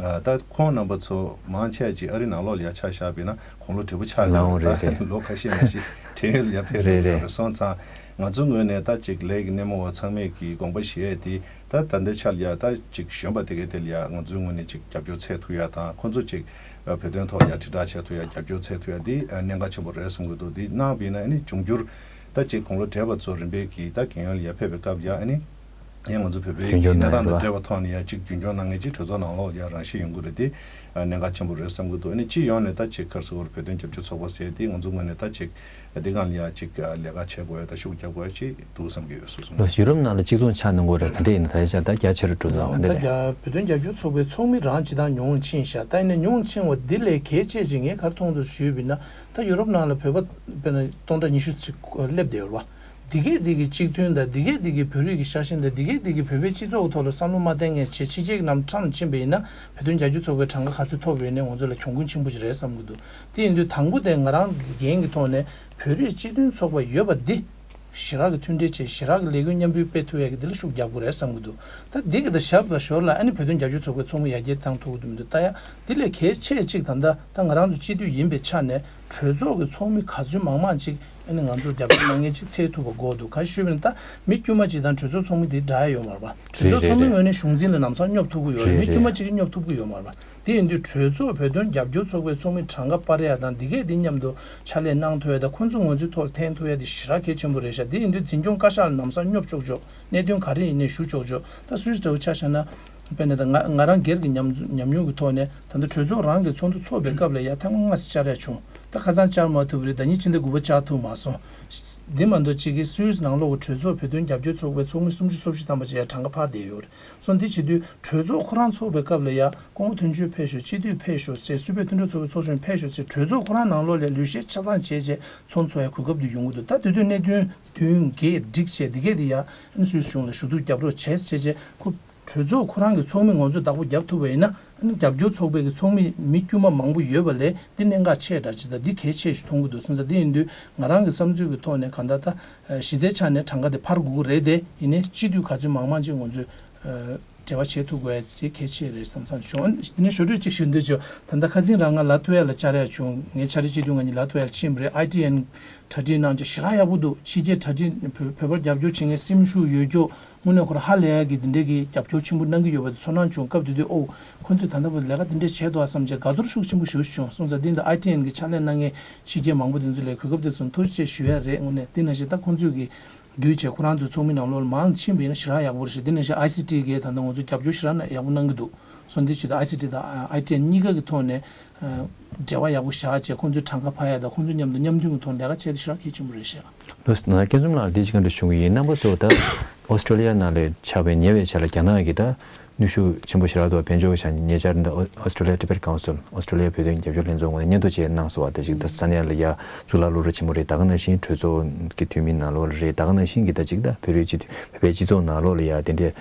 ཨ་ད་ཁོང་རྣམ་པ་ཚོ་མང་ཆེ་ཅིག་ཨ་རི་ནང་ལོགས་ལ་ཡ་ཆ་བཞག་པ་ཡིན་ན་དགུང་ལོ་བགྲེས་པོ་ཆགས་ཀྱི་ཡོད་རེད། ད་ལོ་ཁ་ཤས་མ་ཞིག་བྲན་གཡོག་ལ་ཡ་ཕེབས་བསྡད་ཀྱི་ཡོད་རེད། སོང་ཙང་ ང་ཚོའི་ངོས་ནས་ད་ཅིག་ལས་ཀྱི་སྣེ་མོ་བ་ཚང་མས་ཀྱི་དགོངས་པ་བཞེས་ཡས་དེ་ད་ད་ལྟའི་ཆར་ཡ་ད་ཅིག་གཞོན་པ་དེ་གའི་དེ་ལ་ཡ་ང་ཚོའི་ངོས་ནས་ཅིག་རྒྱབ་སྐྱོར་འཚོལ་ཐུབ་ཡ་དང་ཁོང་ཚོ་ཅིག་བོད་དོན་ཐོག་ལ་ཡ་དྲིལ་བསྒྲགས་བྱེད་ཐུབ་ཡ་རྒྱབ་སྐྱོར་འཚོལ་ཐུབ་ཡ་དེ་གནད་འགག་ཆེན་པོ་རེད་བསམ་གྱི་འདུག་དེ་གནང་བ་ཡིན་ན་ཨ་ནི་འབྱུང་འགྱུར་ད་ཅིག་དགུང་ལོ་བགྲེས་པ་ཚོ་རིམ་པས་ཀྱིས་ད་རྒན་ཡོལ་ལ་ཡ་ཕེབས་པའི་སྐབས་ཡ་ཨ་ནི། ཡང་ང་ཚོ་བོད་པའི་དོན་གྱི་སྐྱོང་གནས་སྟངས་དང་འབྲེལ་བའི་ཐོག་ནས་ཡང་གཅིག་རྒྱུན་སྐྱོང་གནང་མཁན་གཅིག་གྲོས་ཚོགས་ནང་ལོགས་ཡང་རང་བཞིན་ཡོང་གི་རེད་དེ། གནད་འགག་ཆེན་པོ་རེད་བསམ་གྱི་འདུག་ཨ་ནི་སྤྱི་ཡོངས་ནས་ད་ཅིག་ག་རེ་ཟེར་དགོས་རེད། བོད་དོན་རྒྱབ་སྐྱོར་ཚོགས་པ་ཟེར་དེ་ང་ཚོ་ངོས་ནས་ད་ཅིག་འདི་སྒང་ལ་ཡང་ཅིག་ལས་ཀ་བྱེད་དགོས་ཡ་ད་ཤུགས་རྒྱག་དགོས་ཡ་ཅིག་འདུག་བསམ་གྱི་ཡོད་སོ་སོ། ཡུ་རོབ་ནང་ལ་གཅིག་མཚུངས་ཆགས་གནང་གི་རེད། ག་འདྲ་ཡིན་ན་ད་ཆ་ད་རྒྱ་ཆེ་རུ་འགྲོ་ད་ག་འདྲ་ད་རེད། རྒྱ་བོད་དོན་རྒྱབ་སྐྱོར་ཚོགས་པའི་ཚོགས་མི་རང་སྤྱི་བཏང་ཉུང་ཕྱིན་ཤག་ད་ཡིན་ན་ཉུང་ཕྱིན་པ་འདི་ལས་གལ་ཆེ་ཅིག་ངས་ག་རེ་མཐོང་འདུག་ཞུས་པ་ཡིན་ན་ད་ཡུ་རོབ་ནང་ལ་བོད་པ་དཔེར་ན་སྟོང་ཕྲག་ཉི་ཤུ་ཅིག་སླེབས་བསྡད་ཡོད་རེད་བ། འདི་གས་འདི་གི་གཅིག་མཐུན་དང་འདི་གས་འདི་གི་བོད་རིགས་ཀྱི་ཤ་ཞེན་དང་འདི་གས་འདི་གི་བོད་པའི་སྤྱི་ཚོགས་ཀྱི་ཐོག་ལ་བསམ་བློ་མ་བཏང་མཁན་བྱས་ཕྱི་རྒྱལ་གྱི་ནང་ཁྲམ་ཕྱིན་པ་ཡིན་ན་བོད་དོན་རྒྱབ་སྐྱོར་ཚོགས་པའི་གྲངས་ཀ་ག་ཚོད་ཐོབ་ཡོད་ནས་ང་ཚོ་ལ་གྱོང་གུན་ཆེན་པོ་ཞིག་རེད་བསམ་གྱི་འདུག་དེ་ཡིན་དུས་དང་པོ་དེ་ང་རང་གི་འགན་གྱི་ཐོག་ནས་བོད་རིགས་སྤྱི་མཐུན་ཚོགས་པ་ཡོད་པ་འདི་ཞི་རག་གི་མཐུན་འབྲེལ་བྱས་ཞི་རག་གི་ལས་འགུལ་མཉམ་འབུལ་སྤེལ་ཐུབ་ཡས་ཀྱི་འདི་ལ་ཤུགས་རྒྱབ་དགོས་རེད་བསམ་གྱི་འདུག་ད་འདི་གི་ད་ཞབས་ལ་ཞོར་ལ་ཨ་ནི་བོད་དོན་རྒྱབ་སྐྱོར་ཚོགས་པའི་ཚོགས་མི་ཡར་རྒྱས་བཏང་ཐུབ་ཀྱི་འདུག་མི་འདུག་ལྟ་ཡ་འདི་ལས་གལ་ཆེ་གཅིག་ད་ལྟ་ད་ང་རང་ཚོ་སྤྱི་འཐུས་ཡིན་པའི་ཆ་ནས་གྲོས་ཚོགས་ཀྱི་ཚོགས་མི་ག་ཚོད་མང་མང་ཅིག་ཨ་ནི་ང་ཚོར་རྒྱབ་སྐྱོར་གནང་མཁན་ཅིག་འཚོལ་ཐུབ་པ་དགོས་འདུག་ག་ཞུས་པ་ཡིན་ན་ད་མི་དཀྱུས་མ་ཅིག་དང་གྲོས་ཚོགས་ཚོགས་མི་དེ་འདྲ་ཡ་ཡོད་མ་རེད་པ། གྲོས་རེད་ཚོགས་རེད་ཚོགས་མི་རེད། ངོས་ནས་གཞུང་འཛིན་ལ་ལམ་སང་སྙོབ་ཐུབ་ཀྱི་ཡོད་རེད། རེད་མི་དཀྱུས་མ་རེད། ཅིག་གིས་སྙོབ་ཐུབ་ཀྱི་ཡོད་མ་རེད་པ། དེ་ཡིན་དུས་གྲོས་ཚོགས་བོད་དོན་རྒྱབ་སྐྱོར་ཚོགས་པའི་ཚོགས་མི་གྲངས་ཀ་སྤར་ཡ་དང་འདི་གས་འདི་མཉམ་དུ་ཕྱག་ལས་གནང་ཐུབ་ཡ་དང་ཁོང་ཚོ་ང་ཚོའི་ཐོག་ལ་འཐེན་ཐུབ་ཡ་དེ་ཞེ་དྲག་གལ་ཆེན་པོ་རེད་ཤག་དེ་ཡིན་དུས་འཛིན་སྐྱོང་བཀའ་ཤག་ལ་ལམ་སང་སྙོབ་ཆོག་ཆོག་གནད་དོན་ག་རེ་ཡིན་ནའི་ཞུ་ཆོག་ཆོག་ད་སུད་སི་འདྲ་བོ་ཆ་བཞག་ན། དཔེར་ན་ད་ང་ང་རང་སྒེར་གྱི་ཉམས་ཉམས་མྱོང་གི་ཐོག་ནས་ད་ལྟ་གྲོས་ཚོགས་རང་གི་ཚོགས་འདུ་འཚོགས་པའི་སྐབས་ལ་ཡ་ཐེངས་མ་ལྔ་ཙམ་བཅར་ཡ་བྱུང་། ད་ཁ་སང་བཅར་མ་ཐུབ་པ་རེད། ཟླ་ཉིན་ཕྱི་ཟླ་དགུ་པ་བཅར་ཐུབ་མ་སོང་། འདི་མ་གཏོགས་གཅིག་གིས་སུད་སི་ནང་ལོགས་ཀྱི་གྲོས་ཚོགས་བོད་དོན་རྒྱབ་སྐྱོར་ཚོགས་པའི་ཚོགས་མི་སུམ་ཅུ་སོ་བཞི་ཐམ་པ་ཅིག་ཡ་གྲངས་ཀ་འཕར་བསྡད་ཡོད་རེད། སོང་འདི་བྱེད་དུས་གྲོས་ཚོགས་ཁོ་རང་ཚོགས་པའི་སྐབས་ལ་ཡ་སྐུ་ངོ་དོན་གཅོད་ཕེབས་ཤོག་སྤྱི་འཐུས་ཕེབས་ཤོག་ཟེར་སུད་བོད་མཐུན་གྲོགས་ཚོགས་པའི་ཚོགས་གཞོན་ཕེབས་ཤོག་ཟེར་གྲོས་ཚོགས་ཁོ་རང་ནང་ལོགས་ལ་ལུས་ཤེས་ཆ་ཚང་བྱས་རྗེས་ཚོགས་འཚོགས་ཡ་གོ་སྐབས་དེ་ཡོང་གི་འདུག་ད་དེ་དུས་གནད་དོན་དུས་འགས་འགྲིག་བྱས་འདི་གས་དེ་ཡ་སུད་སི་གཞུང་ལ་ཞུ་གཏུག་རྒྱབ་རོགས་བྱས་བྱས་རྗེས་ཁོ་གྲོས་ཚོགས་ཁོ་རང་གི་ཚོགས་མི་ང་ཚོས་བདག་པོ་རྒྱབ་ཐུབ་པ་ཡིན་ན་རྒྱབ་སྐྱོར་ཚོགས་པའི་གི་ཚོགས་མི་མི་དཀྱུས་མ་མང་པོ་ཡོད་པ་ལས་འདི་གནད་འགག་ཆེ་དྲགས་ཅིག་དང་འདི་གལ་ཆེ་ཞིག་མཐོང་གི་འདུག་སོང་ཙང་འདི་ཡིན་དུས་ང་རང་གི་བསམ་ཚུལ་གི་ཐོག་ནས་གང་ལྟར་ད་གཞི་རྩའི་ཆ་ནས་གྲངས་ཀ་དེ་འཕར་དགོས་ཀྱི་རེད་དེ་ཡིན་ནའི་སྤྱི་འཐུས་ག་ཚོད་མང་མང་ཅིག་ང་ཚོས་འབྲེལ་བ་བྱེད་ཐུབ་དགོས་ཡ་ཅིག་གལ་ཆེ་རེད་བསམ་བསམ་བྱུང་། དེ་ནས་ཞོར་འཕྲོས་ཅིག་ཞུ་འདོད་བྱུང་། ད་ལྟ་ཁ་སང་རང་ང་ལ་ཐོ་ཡ་ལ་བཅར་ཡ་བྱུང་། ངའི་ཕྱག་རེས་སྤྱི་འཐུས་ང་གཉིས་ལ་ཐོ་ཡ་ཕྱིན་པ་རེད། ཨའི་ཊི་ཨེན་གྲ་སྒྲིག་གནང་ཅིག་ཞེ་དྲག་ཡག་པོ་འདུག་ཕྱི་རྒྱལ་གྲ་སྒྲིག་བོད་བོད་པར་རྒྱབ་སྐྱོར་བྱེད་མཁན་སེམས་ཤུགས་ཡོད་རྒྱུ་དངོས་གནས་ཁོ་རང་ཧ་ལས་ཡག་གི་འདི་འདྲའི་གི་རྒྱབ་སྐྱོར་ཆེན་པོ་གནང་གི་ཡོད་པ་དེ་ཚོར་སྣང་བྱུང་། སྐབས་དེ་དུས་ཨོ་ཁོ་ཚོས་ད་ལྟ་བར་ལས་ཀ་འདི་འདྲ་བྱས་འདུག་ཨ་བསམ་བྱས་དགའ་ཚོར་ཤུགས་ཆེན་པོ་ཞེ་པོ་བྱུང་། སོང་ཙང་འདི་འདི་ཨའི་ཊི་ཨེན་གི་ཕྱག་ལས་གནང་མཁན་ཕྱི་རྒྱལ་མང་པོ་དེ་ཚོ་ལ་གོ་སྐབས་དེ་ཚོ་ཐུགས་རྗེ་ཆེ་ཞུ་ཡ་རེད། དངོས་གནས་འདི་ནང་བཞིན་ད་ཁོ་ཚོས་གི་བརྒྱུད་བྱས་ཁོ་རང་ཚོའི་ཚོགས་མི་ནང་ལོགས་ལ་མང་ཕྱིན་པ་ཡིན་ན་ཞེ་དྲག་ཡག་པོ་རེད་ཤག་འདི་ནང་བཞིན་ཨའི་སི་ཊི་གིས་ད་ལྟ་ང་ཚོ་རྒྱབ་སྐྱོར་ཞེ་དྲག་ཡག་པོ་གནང་གི་འདུག་སོང་འདི་བྱེད་དུས་ཨའི་སི་ཊི་དང་ཨའི་ཊི་ཨེན་གཉིས་ཀ་གི་ཐོག་ནས་འབྲེལ་བ་ཡག་པོ་བཞག་བྱས་ཁོང་ཚོའི་གྲངས་ཀ་འཕར་ཡ་དང་ཁོང་ཚོ་མཉམ་དུ་མཉམ་མཐུན་གྱི་ཐོག་ལས་ཀ་བྱས་ཏེ་ཞེ་དྲག་གལ་ཆེན་པོ་རེད་ཤག་ལགས་སོ། ན་སྐྱབས་འཛོམས་ལགས་འདི་ཅིག་ག་འདྲ་བྱུང་གི་ཡིན། རྣམ་པ་ཚོ་ད་ཨོ་སི་ཀྲོ་ལི་ཡ་ནང་ལ་ཆགས་པའི་ཉེ་བའི་ཆར་ལ་རྒྱ་ནག་གིས་ད་ནུས་ཤུགས་ཆེན་པོ་ཞེ་དྲག་འདུག་དཔལ་འབྱོར་བྱ་ཉེ་ཆར་འདི་ཨོ་སི་ཀྲོ་ལི་ཡ་ཊི་བེཊ་ཀའུན་སིལ་ཨོ་སི་ཀྲོ་ལི་ཡ་བོད་དོན་རྒྱབ་སྐྱོར་ལྷན་ཚོགས་ངོས་ནས་སྙན་ཐོ་ཅིག་གནང་སོང་བ། ད་ཅིག་ད་ས་གནས་ལ་ཡ་གཙུག་ལག་སློབ་གྲྭ་ཆེན་མོ་རེད། ད་ག་ནང་བཞིན་གྲོས་ཚོགས་ཀྱི་འཐུས་མི་ནང་ལོགས་ལ་རེད། ད་ག་ནང་བཞིན་གྱི་ད་ཅིག་ད་བོད་རིགས་སྤྱི་འཐུས་བོད་པའི་སྤྱི་ཚོགས་ནང་ལོགས་ལ་ཡ་དེ་འདྲས་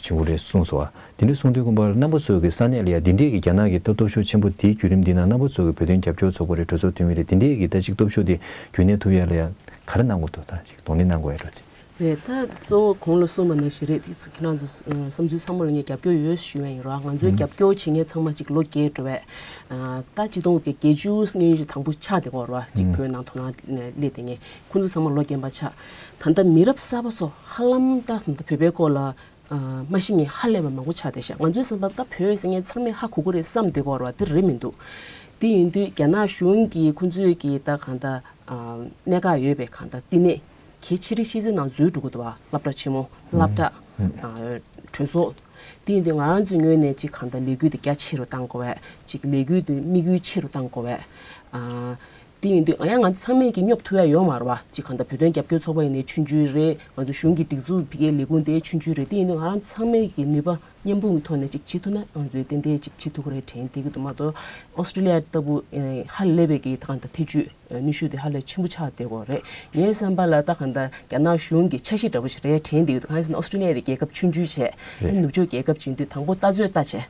བྱུང་གི་རེད་གསུངས་སོང་བ། དེ་འདྲས་གསུངས་དུས་ཁོང་པ་རྣམ་པ་ཚོ་གི་ས་གནས་ལ་ཡ་འདི་འདྲས་ཀྱི་རྒྱ་ནག་གི་ད་སྟོབས་ཤུགས་ཆེན་པོ་དེའི་བརྒྱུད་རིམ་འདི་ནང་རྣམ་པ་ཚོ་གི་བོད་དོན་རྒྱབ་སྐྱོར་ཚོགས་པ་རེད་གྲོས་ཚོགས་འཐུས་མི་རེད་དེ་འདྲས་ཀྱི་ད་ཅིག་སྟོབས་ཤུགས་དེ་རྒྱུན་གནས་ཐུབ་ཡ་ལ་ཡ་ག་རེ་གནང་དགོས་འདུག་ད་ཅིག་གདོང་ལེན་གནང་དགོས་ཡ་ལ་ཅིག་རེད། ད་གཙོ་བོ་གོང་ལ་གསུངས་པ་ནང་བཞིན་རེད། དེ་ཁྱེད་རང་ཚོ་བསམ་ཚུལ་ཚང་མ་ལ་ངས་རྒྱབ་སྐྱོར་ཡོད་ཞུ་ཡ་ཡིན་རོགས། ང་ཚོའི་རྒྱབ་སྐྱོར་བྱེད་མཁན་ཚང་མ་ཅིག་ལོ་བརྒྱད་འགྲོ་བས། ད་ཆིག་སྟོང་དགུ་བརྒྱ་བརྒྱད་ཅུ་སྔོན་ཆད་དང་པོ་ཆགས་བསྡད་ཀྱི་ཡོད་རེད་བ། ཅིག་བོད་ནང་དོ་སྣང་སླེབས་བསྡད་མཁན་ཁོང་ཚོ་ཚང་མ་ལོ་རྒན་པ་ཆགས། ད་ལྟ་མི་རབས་གསར་པ་ཚོ་ཧ་ལམ་ད་ད་ལྟ་བོད་པའི་སྐོར་ལ་མ་ཤེས་མཁན་ཧ་ལས་པ་མང་པོ་ཆགས་བསྡད་ཤག་ང་ཚོའི་བསམ་པར་ད་བོད་ཟེར་མཁན་ཚང་མས་ཧ་གོ་གི་རེད་བསམ་བསྡད་ཀྱི་ཡོད་རེད་བ། དེ་རེད་མི་འདུག་དེ་ཡིན་དུས་རྒྱ་ནག་གཞུང་གིས་ཁོང་ཚོས་ཀྱི་ད་གང་ལྟར་གནད་འགག་ཡོད་པའི་གང་ལྟར་བསྟི་གནས་གལ་ཆེ་རིགས་ཤིག་ཚོའི་ནང་འཛུལ་འགྲོ་གི་འདུག་བ། སློབ་གྲྭ་ཆེན་མོ་སློབ་གྲྭ་གྲོས་ཚོགས། དེ་ཡིན་དུས་ང་རང་ཚོའི་ངོས་ནས་ཅིག་གང་ལྟར་ལས་འགུལ་དེ་རྒྱ་ཆེ་རུ་གཏང་དགོས་བས། ཅིག་ལས་འགུལ་དེ་དམིགས་ཡུལ་ཆེ་རུ་གཏང་དགོས་བས། དེ་ཡིན་དུས་ཡང་ང་ཚོ་ཚང་མས་ཀྱི་སྙོབ་ཐུབ་ཡ་ཡོད་མ་རེད་བ། ཅིག་གང་ལྟར་བོད་དོན་རྒྱབ་སྐྱོར་ཚོགས་པ་ཡིན་ནའི་ཆུང་ཆུང་རེད། ང་ཚོ་གཞུང་གི་སྒྲིག་འཛུགས་ཕ་གིའི་ལས་ཁུངས་དེ་ཆུང་ཆུང་རེད། དེ་ཡིན་དུས་ང་རང་ཚང་མས་ཀྱི་ནུས་པ་མཉམ་སྤུངས་ཀྱི་ཐོག་ནས་ཅིག་བྱེད་ཐུབ་ན་ང་ཚོས་ཏན་ཏན་ཅིག་བྱེད་ཐུབ་ཀྱི་རེད་དྲན་བསྡད་ཀྱི་འདུག་མ་གཏོགས་ཨོ་སི་ཀྲོ་ལི་ཡ་ལྟ་བུ་ཧ་ལས་པའི་གི་ད་གང་ལྟར་ཐེ་བྱུས་ནུས་ཤུགས་དེ་ཧ་ལས་ཆེན་པོ་ཆགས་བསྡད་ཀྱི་ཡོད་རེད། ངའི་བསམ་པ་ལ་ད་གང་ལྟར་རྒྱ་ནག་གཞུང་གི་འཆར་གཞི་འདྲ་པོ་ཞིག་རེད་དྲན་བསྡད་ཀྱི་འདུག་གང་ཡིན་ཟེར་ན་ཨོ་སི་ཀྲོ་ལི་ཡ་དེ་རྒྱལ་ཁབ་ཆུང་ཆུང་བྱས། རེད། ནུབ་ཕྱོགས་རྒྱལ་ཁབ་ཅིག་ཡིན་དུས་དང་པོ་ལྟ་ཚོད་ལྟ་བྱས།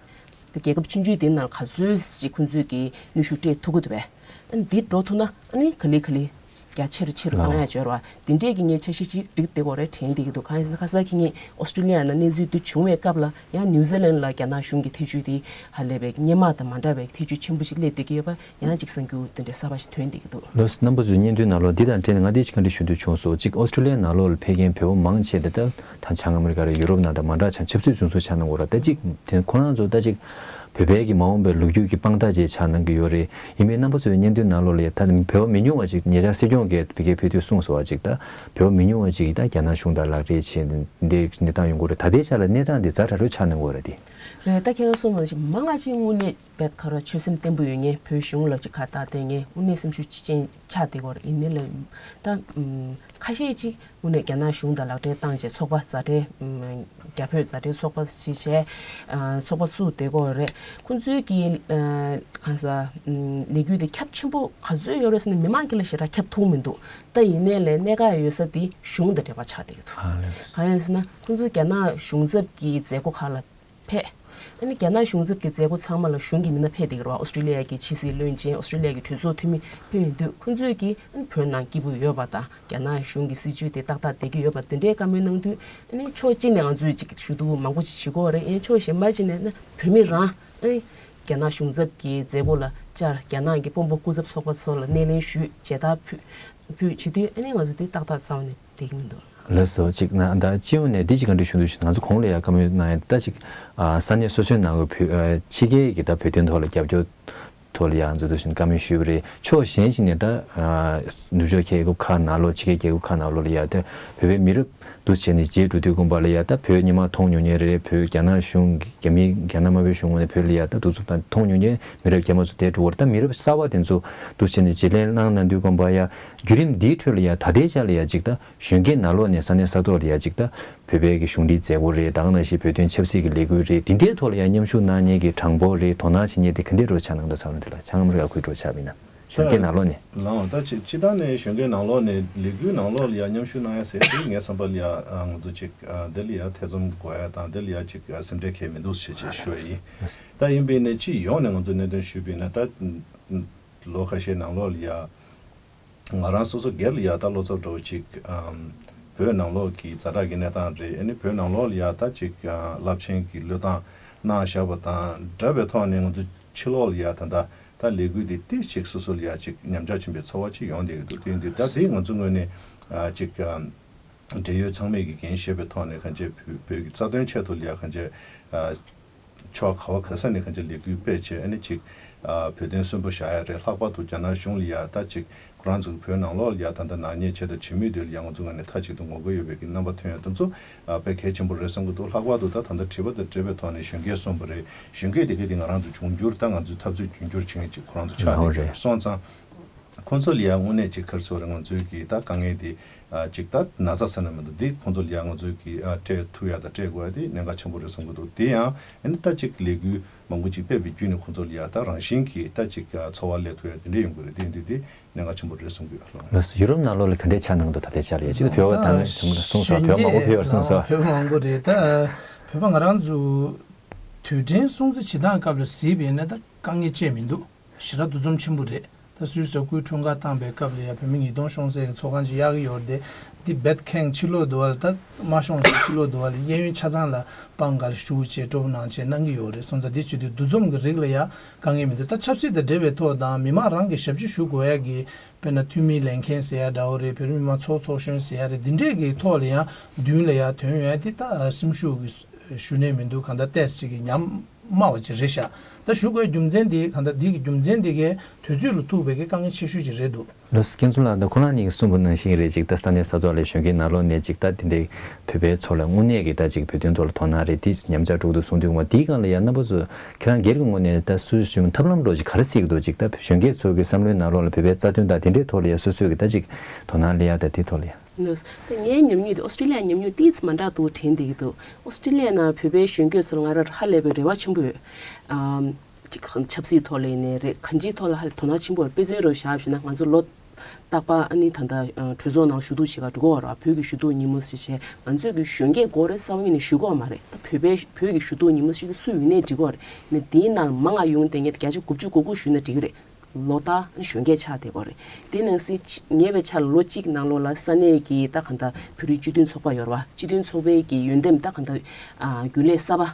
དེ་རྒྱལ་ཁབ་ཆུང་ཆུང་དེའི་ནང་ག་ཚོད་ཅིག་ཁོང་ཚོས་ཀྱི་ནུས་ཤུགས་སྤྲད་ཐུབ་ཀྱི་འདུག་པས། ཨ་ནི་འདི་འགྲོ་ཐུབ་ན་ཨ་ནི་ག་ལེ་ག་ལེ་ རྒྱ་ཆེ་རུ་ཆེ་རུ་བཏང་ཡ་འབྱོར་བ་དེ་འདྲས་ཀྱི་ངས་འཆར་གཞི་ཅིག་སྒྲིག་བསྡད་ཀྱི་ཡོད་རེད་དྲན་བསྡད་ཀྱི་འདུག་གང་ཡིན་ཟེར་ན་ཁ་སང་ཁྱེད་ངས་ཨོ་སི་ཀྲི་ལི་ཡ་ནང་གནས་ཚུལ་དེ་བྱུང་བའི་སྐབས་ལ་ཡང་ནིའུ་ཛི་ལན་ལ་རྒྱ་ནག་གཞུང་གི་ཐེ་བྱུས་དེ་ཧ་ལས་པའི་སྔོན་མ་དང་མ་འདྲ་བའི་ཐེ་བྱུས་ཆེན་པོ་ཞིག་སླེབས་བསྡད་ཀྱི་ཡོད་པ་ཡང་ཅིག་གསར་འགྱུར་དེ་འདྲའི་གསར་པ་ཞིག་ཐོན་བསྡད་ཀྱི་འདུག་ལགས་སོ། རྣམ་པ་ཚོའི་སྙན་ཐོའི་ནང་ལོགས་འདི་དང་འབྲེལ་ནས་ང་འདི་ཞིག་བཀའ་འདྲི་ཞུ་འདོད་བྱུང་སོང་། གཅིག་ཨོ་སི་ཀྲི་ལི་ཡའི་ནང་ལོགས་ལ་ཕེབས་མཁན་བོད་པ་མང་ཆེ་དེ་ད་ད་བྱང་ཨ་མི་རི་ཀ་རེད། ཡུ་རོབ་ནང་དང་མ་འདྲ་ཆ་ཆབ་སྲིད་བཙོན་ཟུར་ཆགས་གནང་གི་ཡོད་རེད། ད་གཅིག་དེ་ཁོ་རང་ཚོ་ད་གཅིག་བོད་པའི་གི་མ་འོངས་པའི་ལོ་རྒྱུས་ཀྱི་དཔང་རྟགས་ཅིག་ཆགས་གནང་གི་ཡོད་རེད། ཡིན་པས་རྣམ་པ་ཚོའི་སྙན་ཐོའི་ནང་ལོགས་ལ་ཡ་ད་བོད་པ་མི་ཉུང་བ་ཅིག་ཉེ་ཆར་སྲིད་སྐྱོང་གིས་བོད་སྐད་ཕེབས་དུས་གསུངས་སོང་བ་ཅིག་ད་བོད་པ་མི་ཉུང་བ་ཅིག་ད་རྒྱ་ནག་གཞུང་དང་ལག་འབྲེལ་བྱས་འདི་གནས་སྟངས་ཡོང་གི་ཡོད་རེད། ད་ལྟའི་ཆ་ལ་གནས་སྟངས་འདི་ཛ་དྲག་རུ་ཆགས་གནང་གི་ཡོད་རེད་དེ། རེད། ད་ཁྱེད་རང་གསུངས་པ་ནང་བཞིན་མང་ང་ཅིག་དངོས་གནས་བེད་ཁ་ར་ཆོད་སེམས་བརྟན་པོ་ཡོད་མཁན་བོད་གཞུང་ལ་ཅིག་ཁ་བཏགས་བསྡད་མཁན་དངོས་གནས་སེམས་ཤུགས་ཅན་ཆགས་བསྡད་ཀྱི་ཡོད་རེད། ཡིན་ནའི་ལ་ད་ཁ་ཤས་ཅིག་དངོས་གནས་རྒྱ་ནག་གཞུང་དང་ལག་འབྲེལ་བཏང་བྱས་ཚོགས་པ་རྩ་འགྲན་རྒྱ་བོད་རྩ་འགྲན་ཚོགས་པ་ཞིག་བྱས་ཚོགས་པ་བཙུགས་བསྡད་ཀྱི་ཡོད་རེད། ཁོང་ཚོའི་གི་གང་ཟག་ལས་འགུལ་དེ་ཁྱབ་ཆེན་པོ་ག་ཚོད་ཡོད་རེད་ཟེར་ན་མི་མང་གི་ལ་ཞེ་དྲག་ཁྱབ་ཐུབ་མི་འདུག་ད་ཡིན་ནའི་ལས་གནད་འགག་ཡོད་ས་དེ་གཞུང་དང་འབྲེལ་བ་ཆགས་བསྡད་ཀྱི་འདུག་ཨ་ལས། གང་ཡིན་ཟེར་ན་ཁོང་ཚོ་རྒྱ་ནག་གཞུང་ཚབ་ཀྱི་མཛད་སྒོ་ཁག་ལ་ཕེབས། ཨ་ནི་རྒྱ་ནག་གཞུང་ཚབ་ཀྱི་མཛད་སྒོ་ཚང་མ་ལ་གཞུང་གི་མི་སྣ་ཕེབས་བསྡད་ཀྱི་རེད་བ། ཨོ་སི་ཀྲི་ལི་ཡ་གི་ཕྱི་སྲིད་བློན་ཆེན་ཨོ་སི་ཀྲི་ལི་ཡ་གི་གྲོས་ཚོགས་འཐུས་མི་ཕེབས་ཡོང་དུས་ཁོང་ཚོས་ཀྱིས་ཨ་ནི་བོད་ནང་སྐྱིད་པོ་ཡོད་པ་དང་རྒྱ་ནག་གཞུང་གི་སྲིད་བྱུས་དེ་ཏག་ཏག་བསྡད་ཀྱི་ཡོད་པ་དེ་འདྲའི་བཀའ་མོལ་གནང་དུས་ཨ་ནི་ཕྱོགས་གཅིག་ནས་ང་ཚོས་ཅིག་ཞུ་གཏུག་མང་པོ་ཅིག་བྱེད་ཀྱི་ཡོད་རེད། ཡང་ཕྱོགས་གཞན་པ་ཅིག་ནས་ཨ་ནི་བོད་མི་རང་ཨ་ནི་རྒྱ་ནག་གཞུང་ཚབ་ཀྱི་མཛད་སྒོ་ལ་བཅར་རྒྱ་ནག་གི་དཔོན་པོ་སྐུ་ཚབ་ཚོགས་པ་ཚོ་ལ་སྣེ་ལེན་ཞུས་མཇལ་དར་ཕུལ་ཕུལ་བྱེད་དུས་ཨ་ནི་ང་ཚོ་དེ་ཏག་ཏག་རྩ་བ་ནས་བསྡད་ཀྱི་མི་འདུག་ལགས་སོ། གཅིག་ན་ད་སྤྱི་ཡོངས་ནས་འདི་གཅིག་བཀའ་འདྲི་ཞུ་འདོད་ཞུ། ང་ཚོ་གོང་ལ་ཡང་བཀའ་མོལ་གནང་ཡ་ད་གཅིག་ཨ་ས་གནས་སོ་སོའི་ནང་གི་བོད་ཨ་ཕྱི་རྒྱལ་གྱི་ད་བོད་དོན་ཐོག་ལ་རྒྱབ་སྐྱོར་ཐོག་ལ་ཡང་འཛུལ་དུ་ཕྱིན་བཀའ་མོལ་ཞུས་པ་རེད། ཕྱོགས་གཞན་ཞིག་ནས་ད་ཨ་ནུབ་ཕྱོགས་རྒྱལ་ཁབ་ཁག་ནང་ལོགས་ཕྱི་རྒྱལ་རྒྱལ་ཁབ་ཁག་ནང་ལོགས་ལ་ཡ་ད་བོད་པའི་མི་རབས་འདུ་བྱས་ནས་རྗེས་འགྲོ་དུས་དགོན་པ་ལ་ཡ་ད་བོད་སྔོན་མ་མཐོང་མྱོང་མཁན་རེད། བོད་རྒྱ་ནག་གཞུང་གི་རྒྱ་མི་རྒྱ་ནག་དམར་པོའི་གཞུང་ངོས་ནས་བོད་ལ་ཡ་ད་གདུག་རྩུབ་དང་མཐོང་མྱོང་མཁན་མི་རབས་རྒན་པ་ཚོ་དེ་འགྲོ་བར་ད་མི་རབས་གསར་པ་དེ་ཚོ་འདུ་བྱས་ནས་རྗེས་ལེན་གནང་གནང་དུས་དགོན་པ་ཡ་བརྒྱུད་རིམ་འདིའི་ཁྲོད་ལ་ཡ་ད་ལྟའི་ཆ་ལ་ཡ་གཅིག་ད་གཞོན་སྐྱེས་ནང་ལོགས་ནས་ས་གནས་ས་ཐོག་ལ་ཡ་གཅིག་ད་བོད་པའི་གི་གཞུང་འབྲེལ་མཛད་སྒོ་རེད། ད་ག་ནང་བཞིན་བོད་དོན་ཆབ་སྲིད་ཀྱི་ལས་འགུལ་རེད། འདི་འདྲའི་ཐོག་ལ་ཡང་མཉམ་ཞུགས་གནང་མཁན་གྱི་གྲངས་འབོར་རེད། དོ་སྣང་བྱེད་མཁན་དེ་ག་འདྲའི་རོ་ཆགས་གནང་འདུག་ཚང་མ་དེ་ལ་བྱང་ཨ་མི་རི་ཀ་ཁུལ་འགྲོ་ཆགས་པ་ཡིན་ན་གཞོན་སྐྱེས་ནང་ལོགས་ནས། ལའང་ད་ཅི་སྤྱི་བཏང་ནས་གཞོན་སྐྱེས་ནང་ལོགས་ནས་ལས་འགུལ་ནང་ལོགས་ལ་ཡང་མཉམ་ཞུགས་གནང་ཡ་ཟེར་དེ་ངའི་བསམ་པ་ལ་ཡ་ང་ཚོ་ཅིག་དེ་ལ་ཡ་ཐེ་ཚོམ་དགོས་ཡ་དང་དེ་ལ་ཡ་ཅིག་སེམས་ཁྲལ་གལ་མི་འདུག་ཞེས་ཅིག་ཞུ་ཡ་ཡིན། ད་ཡིན་པས་ནས་སྤྱི་ཡོངས་ནས་ང་ཚོ་གནད་དོན་ཞུས་པས་ན་ད་ལོ་ཁ་ཤས་ནང་ལོགས་ལ་ཡ། ང་རང་སོ་སོ་སྒེར་ལ་ཡ་ད་བློ་འཚབ་འདྲ་བོ་ཅིག་ཨམ། བོད་ནང་ལོགས་ཀྱི་ཛ་དྲག་གི་གནས་སྟངས་རེད། ཨ་ནི་བོད་ནང་ལོགས་ལ་ཡ་ད་ཅིག་ཨ་རླབས་ཆེན་གྱི་བློས་བཏང་གནང་བཞག་པ་དང་འདྲ་བའི་ཐོག་ནས་ང་ཚོ་ཕྱི་ལོགས་ལ་ཡ་ད་ད་ད་ལས་འགུལ་འདི་ཏིས་ཅིག་སོ་སོ་ལ་ཡ་ཅིག་ཉམས་ཆག་ཕྱིན་པའི་ཚོར་བ་ཅིག་ཡོང་བསྡད་ཀྱི་འདུག་དེ་འདི་ད་དེ་ང་ཚོ་ངོས་ནས་ཨ་ཅིག་ཨམ། འབྲེལ་ཡོད་ཚང་མས་ཀྱི་འགན་བཞེས་པའི་ཐོག་ནས་གང་ཅི་བོད་བོད་ཀྱི་རྩ་དོན་ཆེད་དུ་ལ་ཡ་གང་ཅི་ཨ། ཕྱོགས་ག་བ་ག་ས་ནས་གང་ཅི་ལས་འགུལ་སྤེལ་བྱས་ཨ་ནི་ཅིག་ཨ་བོད་དོན་གསོན་པོ་བཞག་ཡ་རེད། ལྷག་པར་དུ་རྒྱ་ནག་གཞུང་ལ་ཡ་ད་ཅིག་ཁོ་རང་ཚོ་གི་བོད་ནང་ལོགས་ལ་ཡ་ད་ལྟ་ནག་ཉེས་ཆེ་ད་བྱེད་མུས་དེ་ལ་ཡ་ང་ཚོ་ངོས་ནས་མཐའ་གཅིག་ཏུ་ངོ་རྒོལ་ཡོད་པའི་གི་རྣམ་པ་ཐོན་ཡ་དེ་ཚོ་ཨ་དཔེ་གལ་ཆེན་པོ་རེད་བསམ་གི་འདུག་ལྷག་པར་དུ་ད་ད་ལྟ་དྲི་བ་དང་འབྲེལ་བའི་ཐོག་ནས་གཞོན་སྐྱེས་གསུངས་པ་རེད། གཞོན་སྐྱེས་དེ་ག་དེ་ང་རང་ཚོ་འབྱུང་འགྱུར་ད་ང་ཚོའི་འཐབ་རྩོད་རྒྱུན་འཁྱོངས་བྱེད་མཁན་ཅིག་ཁོ་རང་ཚོ་ཆགས་བསྡད་ཀྱི་རེད། སོང་ཙང་། ཁོང་ཚོ་ལ་ཡང་དངོས་གནས་ཅིག་ག་རེ་ཟེར་དགོས་རེད། ང་ཚོའི་གི་ད་དཀའ་ངལ་འདི་ཨ་ཅིག་ད་ན་ཚ་ཟེར་ན་མི་འདུག་འདི་ཁོང་ཚོ་ལ་ཡང་ང་ཚོའི་གི་ཨ་སྤྲད་ཐུབ་ཡ་དང་སྤྲད་དགོས་ཡ་དེ་གནད་འགག་ཆེན་པོ་རེད་བསམ་གི་འདུག་དེ་ཡང་ཨ་ནི་ད་ཅིག་ལས་འགུལ་མང་པོ་ཅིག་སྤེལ་བའི་བརྒྱུད་ནས་ཁོང་ཚོ་ལ་ཡང་ད་རང་བཞིན་གྱིས་ད་ཅིག་ཨ་འཚོ་བ་ལས་ཐུབ་ཡ་དེ་འདྲ་ཡོང་གི་རེད། དེ་འདི་དེ་གནད་འགག་ཆེན་པོ་རེད་བསམ་གི་ཡོད་ལགས། ལགས་སོ། ཡུ་རོབ་ནང་ལོགས་ལ་ག་འདྲས་ཆགས་གནང་འདུག་ད་ལྟའི་ཆར་ལ་ཡ་ཅིག་ད་བོད་པ་ད་ནི་ཚང་མ་ལ་གསུངས་སོང་། བོད་པ་མང་པོ་ཕེབས་པར་གསུངས་སོང་། བོད་པ་མང་པོ་རེད། ད་བོད་པ་ང་རང་ཚོ་དུས་དྲན་སྲུང་བརྩི་བྱེད་སྟངས་སྐབས་ལ་གཟིགས་པ་ཡིན་ན་ད་དཀའ་ངལ་ཅི་མི་འདུག་ཞེ་དྲག་འདུ་འཛོམས་ཆེན་པོ་རེད། ད་སུད་སི་ལ་སྐུའི་འཁྲུངས་སྐར་བཏང་པའི་སྐབས་ལ་ཡ་བོད་མི་ཉིས་སྟོང་ཤོང་ཚད་ཀྱི་ཚོགས་ཁང་ཅིག་གཡར་གྱི་ཡོད་རེད་དེ། འདི་རྦད་ཁེངས་ཕྱི་ལོགས་དུ་བ་ལ་ད་མ་ཤོང་ཚེ་ཕྱི་ལོགས་དུ་བ་ལ་གཡས་གཡོན་ཆ་ཚང་ལ་པང་གར་བཞུགས་བྱས་སྤྲོ་པོ་གནང་བྱས་གནང་གི་ཡོད་རེད། སོང་ཙང་འདི་བྱེད་དུས་འདུ་འཛོམས་ཀྱི་རིགས་ལ་ཡ་དཀའ་ངལ་མི་འདུག་ད་ཆབ་སྲིད་དང་འབྲེལ་བའི་ཐོག་དང་མི་མང་རང་གི་ཞབས་ཕྱི་ཞུ་དགོས་ཡ་གི་དཔེར་ན་འཐུས་མི་ལས་འགན་ཟེར་ཡ་འདྲ་བོ་རེད། བོད་མི་མང་ཚོགས་ཚོགས་གཞོན་ཟེར་ཡ་རེད། འདི་འདྲས་ཀྱི་ཐོག་ལ་ཡ་མདུན་ལ་ཡ་ཐོན་ཡོང་ཡ་འདི་ད་སེམས་ཤུགས་ཀྱི་ཞུ་ནས་མི་འདུག་གང་ལྟར་ཏོག་ཙམ་ཅིག་གི་ཉམས་དམའ་བ་ཅིག་རེད་ཤག་ད་ཞུ་དགོས་རྒྱུ་མཚན་འདི་གང་ལྟར་འདི་གི་རྒྱུ་མཚན་འདི་གའི་དུས་ཚོད་ལ་ཐུག་པའི་གི་དཀའ་ངལ་ཆེ་ཤོས་ཅིག་རེད་འདུག་ལགས་སོ། སྐྱབས་མགོན་ལགས། ད་ཁོ་རང་གཉིས་ཀྱིས་གསུངས་པ་ནང་བཞིན་རེད། ཅིག་ད་ས་གནས་ས་ཐོག་ལ་གཞོན་སྐྱེས་ནང་ལོགས་ནས་ཅིག་ད་དེ་འདྲའི་བོད་པའི་ཚོ་ལ་དངོས་གནས་ཀྱི་ད་ཅིག་བོད་དོན་ཐོག་ལ་དོ་སྣང་རེད། དེ་ཉམས་ཆག་འགྲོ་གི་འདུག་གསུངས་དུས་ངོ་དེའི་སྒང་ལ་ཡ་རྣམ་པ་ཚོ་ཁྱེད་རང་སྒེར་གྱི་ངོས་ནས་ད་སུ་ཞུ་ཐབས་ལམ་འགྲོ་ཅིག་ག་རེ་བརྩི་གི་འདུག་ཅིག་ད་གཞོན་སྐྱེས་ཚོ་གི་བསམ་བློའི་ནང་ལོགས་ལ་བོད་པའི་རྩ་དོན་དང་དེ་འདྲའི་ཐོག་ལ་ཡ་སོ་སོས་ཀྱི་ད་ཅིག་དོ་སྣང་སླེབས་ཡ་ད་དེ་ཐོག་ལ་ཡ། ལགས། ད་ངའི་ཉམས་མྱོང་དེ་ཨོ་སི་ཀྲི་ལི་ཡ་ཉམས་མྱོང་ཏོག་ཙམ་མ་འདྲ་འདུག་དྲན་བསྡད་ཀྱི་འདུག་ཨོ་སི་ཀྲི་ལི་ཡ་ནང་བོད་པའི་གཞོན་སྐྱེས་ཚོར་ང་རང་ཧ་ལས་པའི་རེ་བ་ཆེན་པོ་ཡོད། ཨམ། ཅིག་ཆབ་སྲིད་ཐོག་ལ་ཡིན་ནའི་རེད། གང་ཅིའི་ཐོག་ལ་ཧ་ལས་དོ་སྣང་ཆེན་པོ་ཡོད། དཔེ་མཚོན་རུ་བཞག་ཞུ་ན་ང་ཚོ་ལོ་རྟག་པར་ཨ་ནི་ད་ལྟ་གྲོས་ཚོགས་ནང་ཞུ་གཏུག་བྱེད་ག་འགྲོ་གི་ཡོད་རེད་བ། བོད་ཀྱི་ཞུ་གཏུག་ཉིན་མོ་ཟེར་བྱས་ང་ཚོས་ཀྱི་གཞོན་སྐྱེས་འགོ་རེད་གསལ་པོ་ཡིན་ནའི་ཞུ་གི་ཡོད་མ་རེད། ད་བོད་པའི་བོད་ཀྱི་ཞུ་གཏུག་ཉིན་མོ་ཞུ་དུས་སུ་ཡིན་ནའི་འགྲིག་གི་ཡོད་རེད། ནི་དེའི་ནང་ལ་མང་ང་ཡོང་དེ་ངས་བརྒྱ་ཆ་དགུ་བཅུ་གོ་དགུ་ཞུས་ན་འགྲིག་གི་རེད། ལོ་ལྟར་གཞོན་སྐྱེས་ཆགས་བསྡད་ཀྱི་ཡོད་རེད། དེ་ནང་བཞིན་ཉེ་བའི་ཆར་ལོ་གཅིག་ནང་ལོགས་ལ་ས་གནས་ཀྱི་ད་གང་ལྟར་བོད་རིགས་སྤྱི་མཐུན་ཚོགས་པ་ཡོད་རེད་བ། སྤྱི་མཐུན་ཚོགས་པའི་གི་ཡོན་ཏན་ད་གང་ལྟར་ཨ་རྒྱུན་ལས་གསར་པ་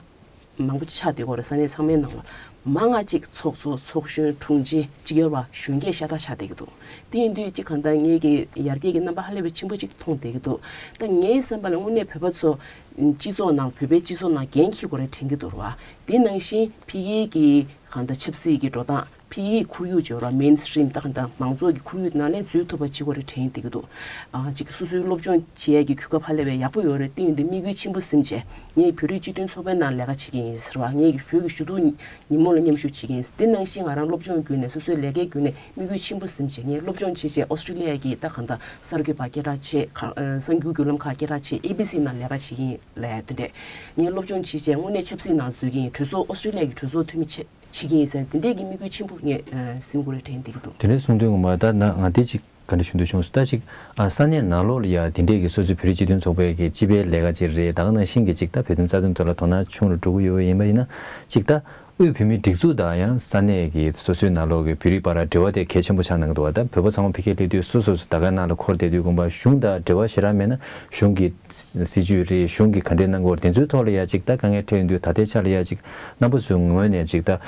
མང་པོ་ཆགས་བསྡད་ཀྱི་ཡོད་རེད། ས་གནས་ཚང་མའི་ནང་ལ་མང་ང་གཅིག་ཚོགས་གཙོ་ཚོགས་གཞོན་དྲུང་ཆེ་གཅིག་ཡོད་རེད་བ། གཞོན་སྐྱེས་ཤ་སྟག་ཆགས་བསྡད་ཀྱི་འདུག་དེ་ཡིན་དུས་གཅིག་གང་ལྟར་ངེད་ཀྱི་ཡར་རྒྱས་ཀྱི་རྣམ་པ་ཧ་ལས་པའི་ཆེན་པོ་གཅིག་མཐོང་བསྡད་ཀྱི་འདུག་ད་ངའི་བསམ་པ་ལ་དངོས་གནས་བོད་པ་ཚོ་སྤྱི་ཚོགས་ནང་བོད་པའི་སྤྱི་ཚོགས་ནང་འགན་འཁྱེར་དགོས་རེད་དྲན་གྱི་འདུག་རེད་བ། དེ་ནང་བཞིན་ཕ་གིའི་གི་གང་ལྟར་ཆབ་སྲིད་ཀྱི་འགྲོ་སྟངས། ཕ་གིའི་ཁོར་ཡུག་ཅིག་ཡོད་རེད། མེན་སི་ཊི་རིམ་ད་གང་ལྟར་མང་ཚོགས་ཀྱི་ཁོར་ཡུག་ནང་ལ་འཛུལ་ཐུབ་པ་བྱེད་དགོས་རེད་དྲན་བསྡད་ཀྱི་འདུག་ཨ་གཅིག་སོ་སོའི་སློབ་སྦྱོང་བྱེད་ཡས་ཀྱི་གོ་སྐབས་ཧ་ལས་པའི་ཡག་པོ་ཡོད་རེད། དེ་ཡིན་དུས་དམིགས་ཡུལ་ཆེན་པོ་ཟིན་བྱས་ངས་བོད་རིགས་སྤྱི་མཐུན་ཚོགས་པའི་ནང་ལས་ཀ་བྱེད་ཀྱི་ཡིན་ཟེར་བ། ངས་བོད་ཀྱི་ཞུ་གཏུག་ཉིན་མོ་ལ་མཉམ་ཞུགས་བྱེད་ཀྱི་ཡིན། དེ་ནང་བཞིན་ང་རང་སློབ་སྦྱོང་བརྒྱུད་ནས་སོ་སོའི་ལས་ཀའི་བརྒྱུད་ནས་དམིགས་ཡུལ་ཆེན་པོ་ཟིན་བྱས་ངས་སློབ་སྦྱོང་བྱས་བྱས་ཨོ་སི་ཀྲི་ལི་ཡ་གི་ད་གང་ལྟར་གསར་འགོད་པ་སྐད་གྲགས་ཆེ་ཁག་ཨ་གསར་འགྱུར་བརྒྱུད་ལམ་ཁག་སྐད་གྲགས་ཆེ་ཨེ་བི་སི་ནང་ལས་ཀ་བྱེད་ཀྱི་ཡིན་ལབ་ཡ་དེ་འདྲས། ངས་སློབ་སྦྱོང་བྱས་བྱས་དངོས་གནས་ཆབ་སྲིད་ནང་འཛུལ་གྱི་ཡིན། གྲོས་ཚོགས་ཨོ་སི་ཀྲི་ལི་ཡ་གི་གྲོས་ཚོགས་འཐུས་མི་ཆེ་བྱེད་ཀྱི་ཡིན་ཟེར་དེ་འདྲས་ཀྱི་དམིགས་ཡུལ་ཆེན་པོ་ངས་ཨ་ཟིན་དགོས་རེད་དྲན་བསྡད་ཀྱི་འདུག་དེ་འདྲས་གསུངས་དུས་ངོ་མ་ད་ན་ང་དེ་ཅིག་ག་འདྲ་ཞུ་འདོད་བྱུང་སོང་། ད་ཅིག་ཨ་ས་གནས་ནང་ལོགས་ལ་ཡ་དེ་འདྲས་ཀྱི་སོ་སོའི་བོད་རིགས་སྤྱི་མཐུན་ཚོགས་པའི་གི་སྤྱི་པའི་ལས་ཀ་ཅིག་རེད། ད་ག་ནང་བཞིན་གྱི་ཅིག་ད་བོད་དོན་རྩ་དོན་ཐོག་ལ་དོ་སྣང་ཆུང་རུ་འགྲོ་གི་ཡོད་པ་ཡིན་པ་ཡིན་ན་ཅིག་ད་དབུས་བོད་མིའི་སྒྲིག་འཛུགས་དང་ཡང་ས་གནས་ཀྱི་སོ་སོའི་ནང་ལོགས་ཀྱི་བོད་རིགས་བར་འབྲེལ་བ་དེ་གལ་ཆེན་པོ་ཆགས་གནང་གི་འདུག་བ། ད་བོད་པ་ཚང་མ་ཕ་གིར་སླེབས་དུས་སོ་སོ་སོ་ད་གའི་ནང་ལ་འཁོར་བསྡད་དུས་དགོངས་པ་གཞུང་དང་འབྲེལ་བ་ཞེ་དྲག་མེད་ན་གཞུང་གི་སྲིད་ཇུས་རེད། གཞུང་གིས་ག་འདྲས་གནང་གི་ཡོད་རེད། དེ་ཚོའི་ཐོག་ལ་ཡ་ཅིག་ད་དཀའ་ངལ་འཕྲད་ཡོང་དུས་ད་ལྟའི་ཆ་ལ་ཡ་ཅིག་རྣམ་པ་ཚོའི་ངོས་ནས་ཅིག་ད་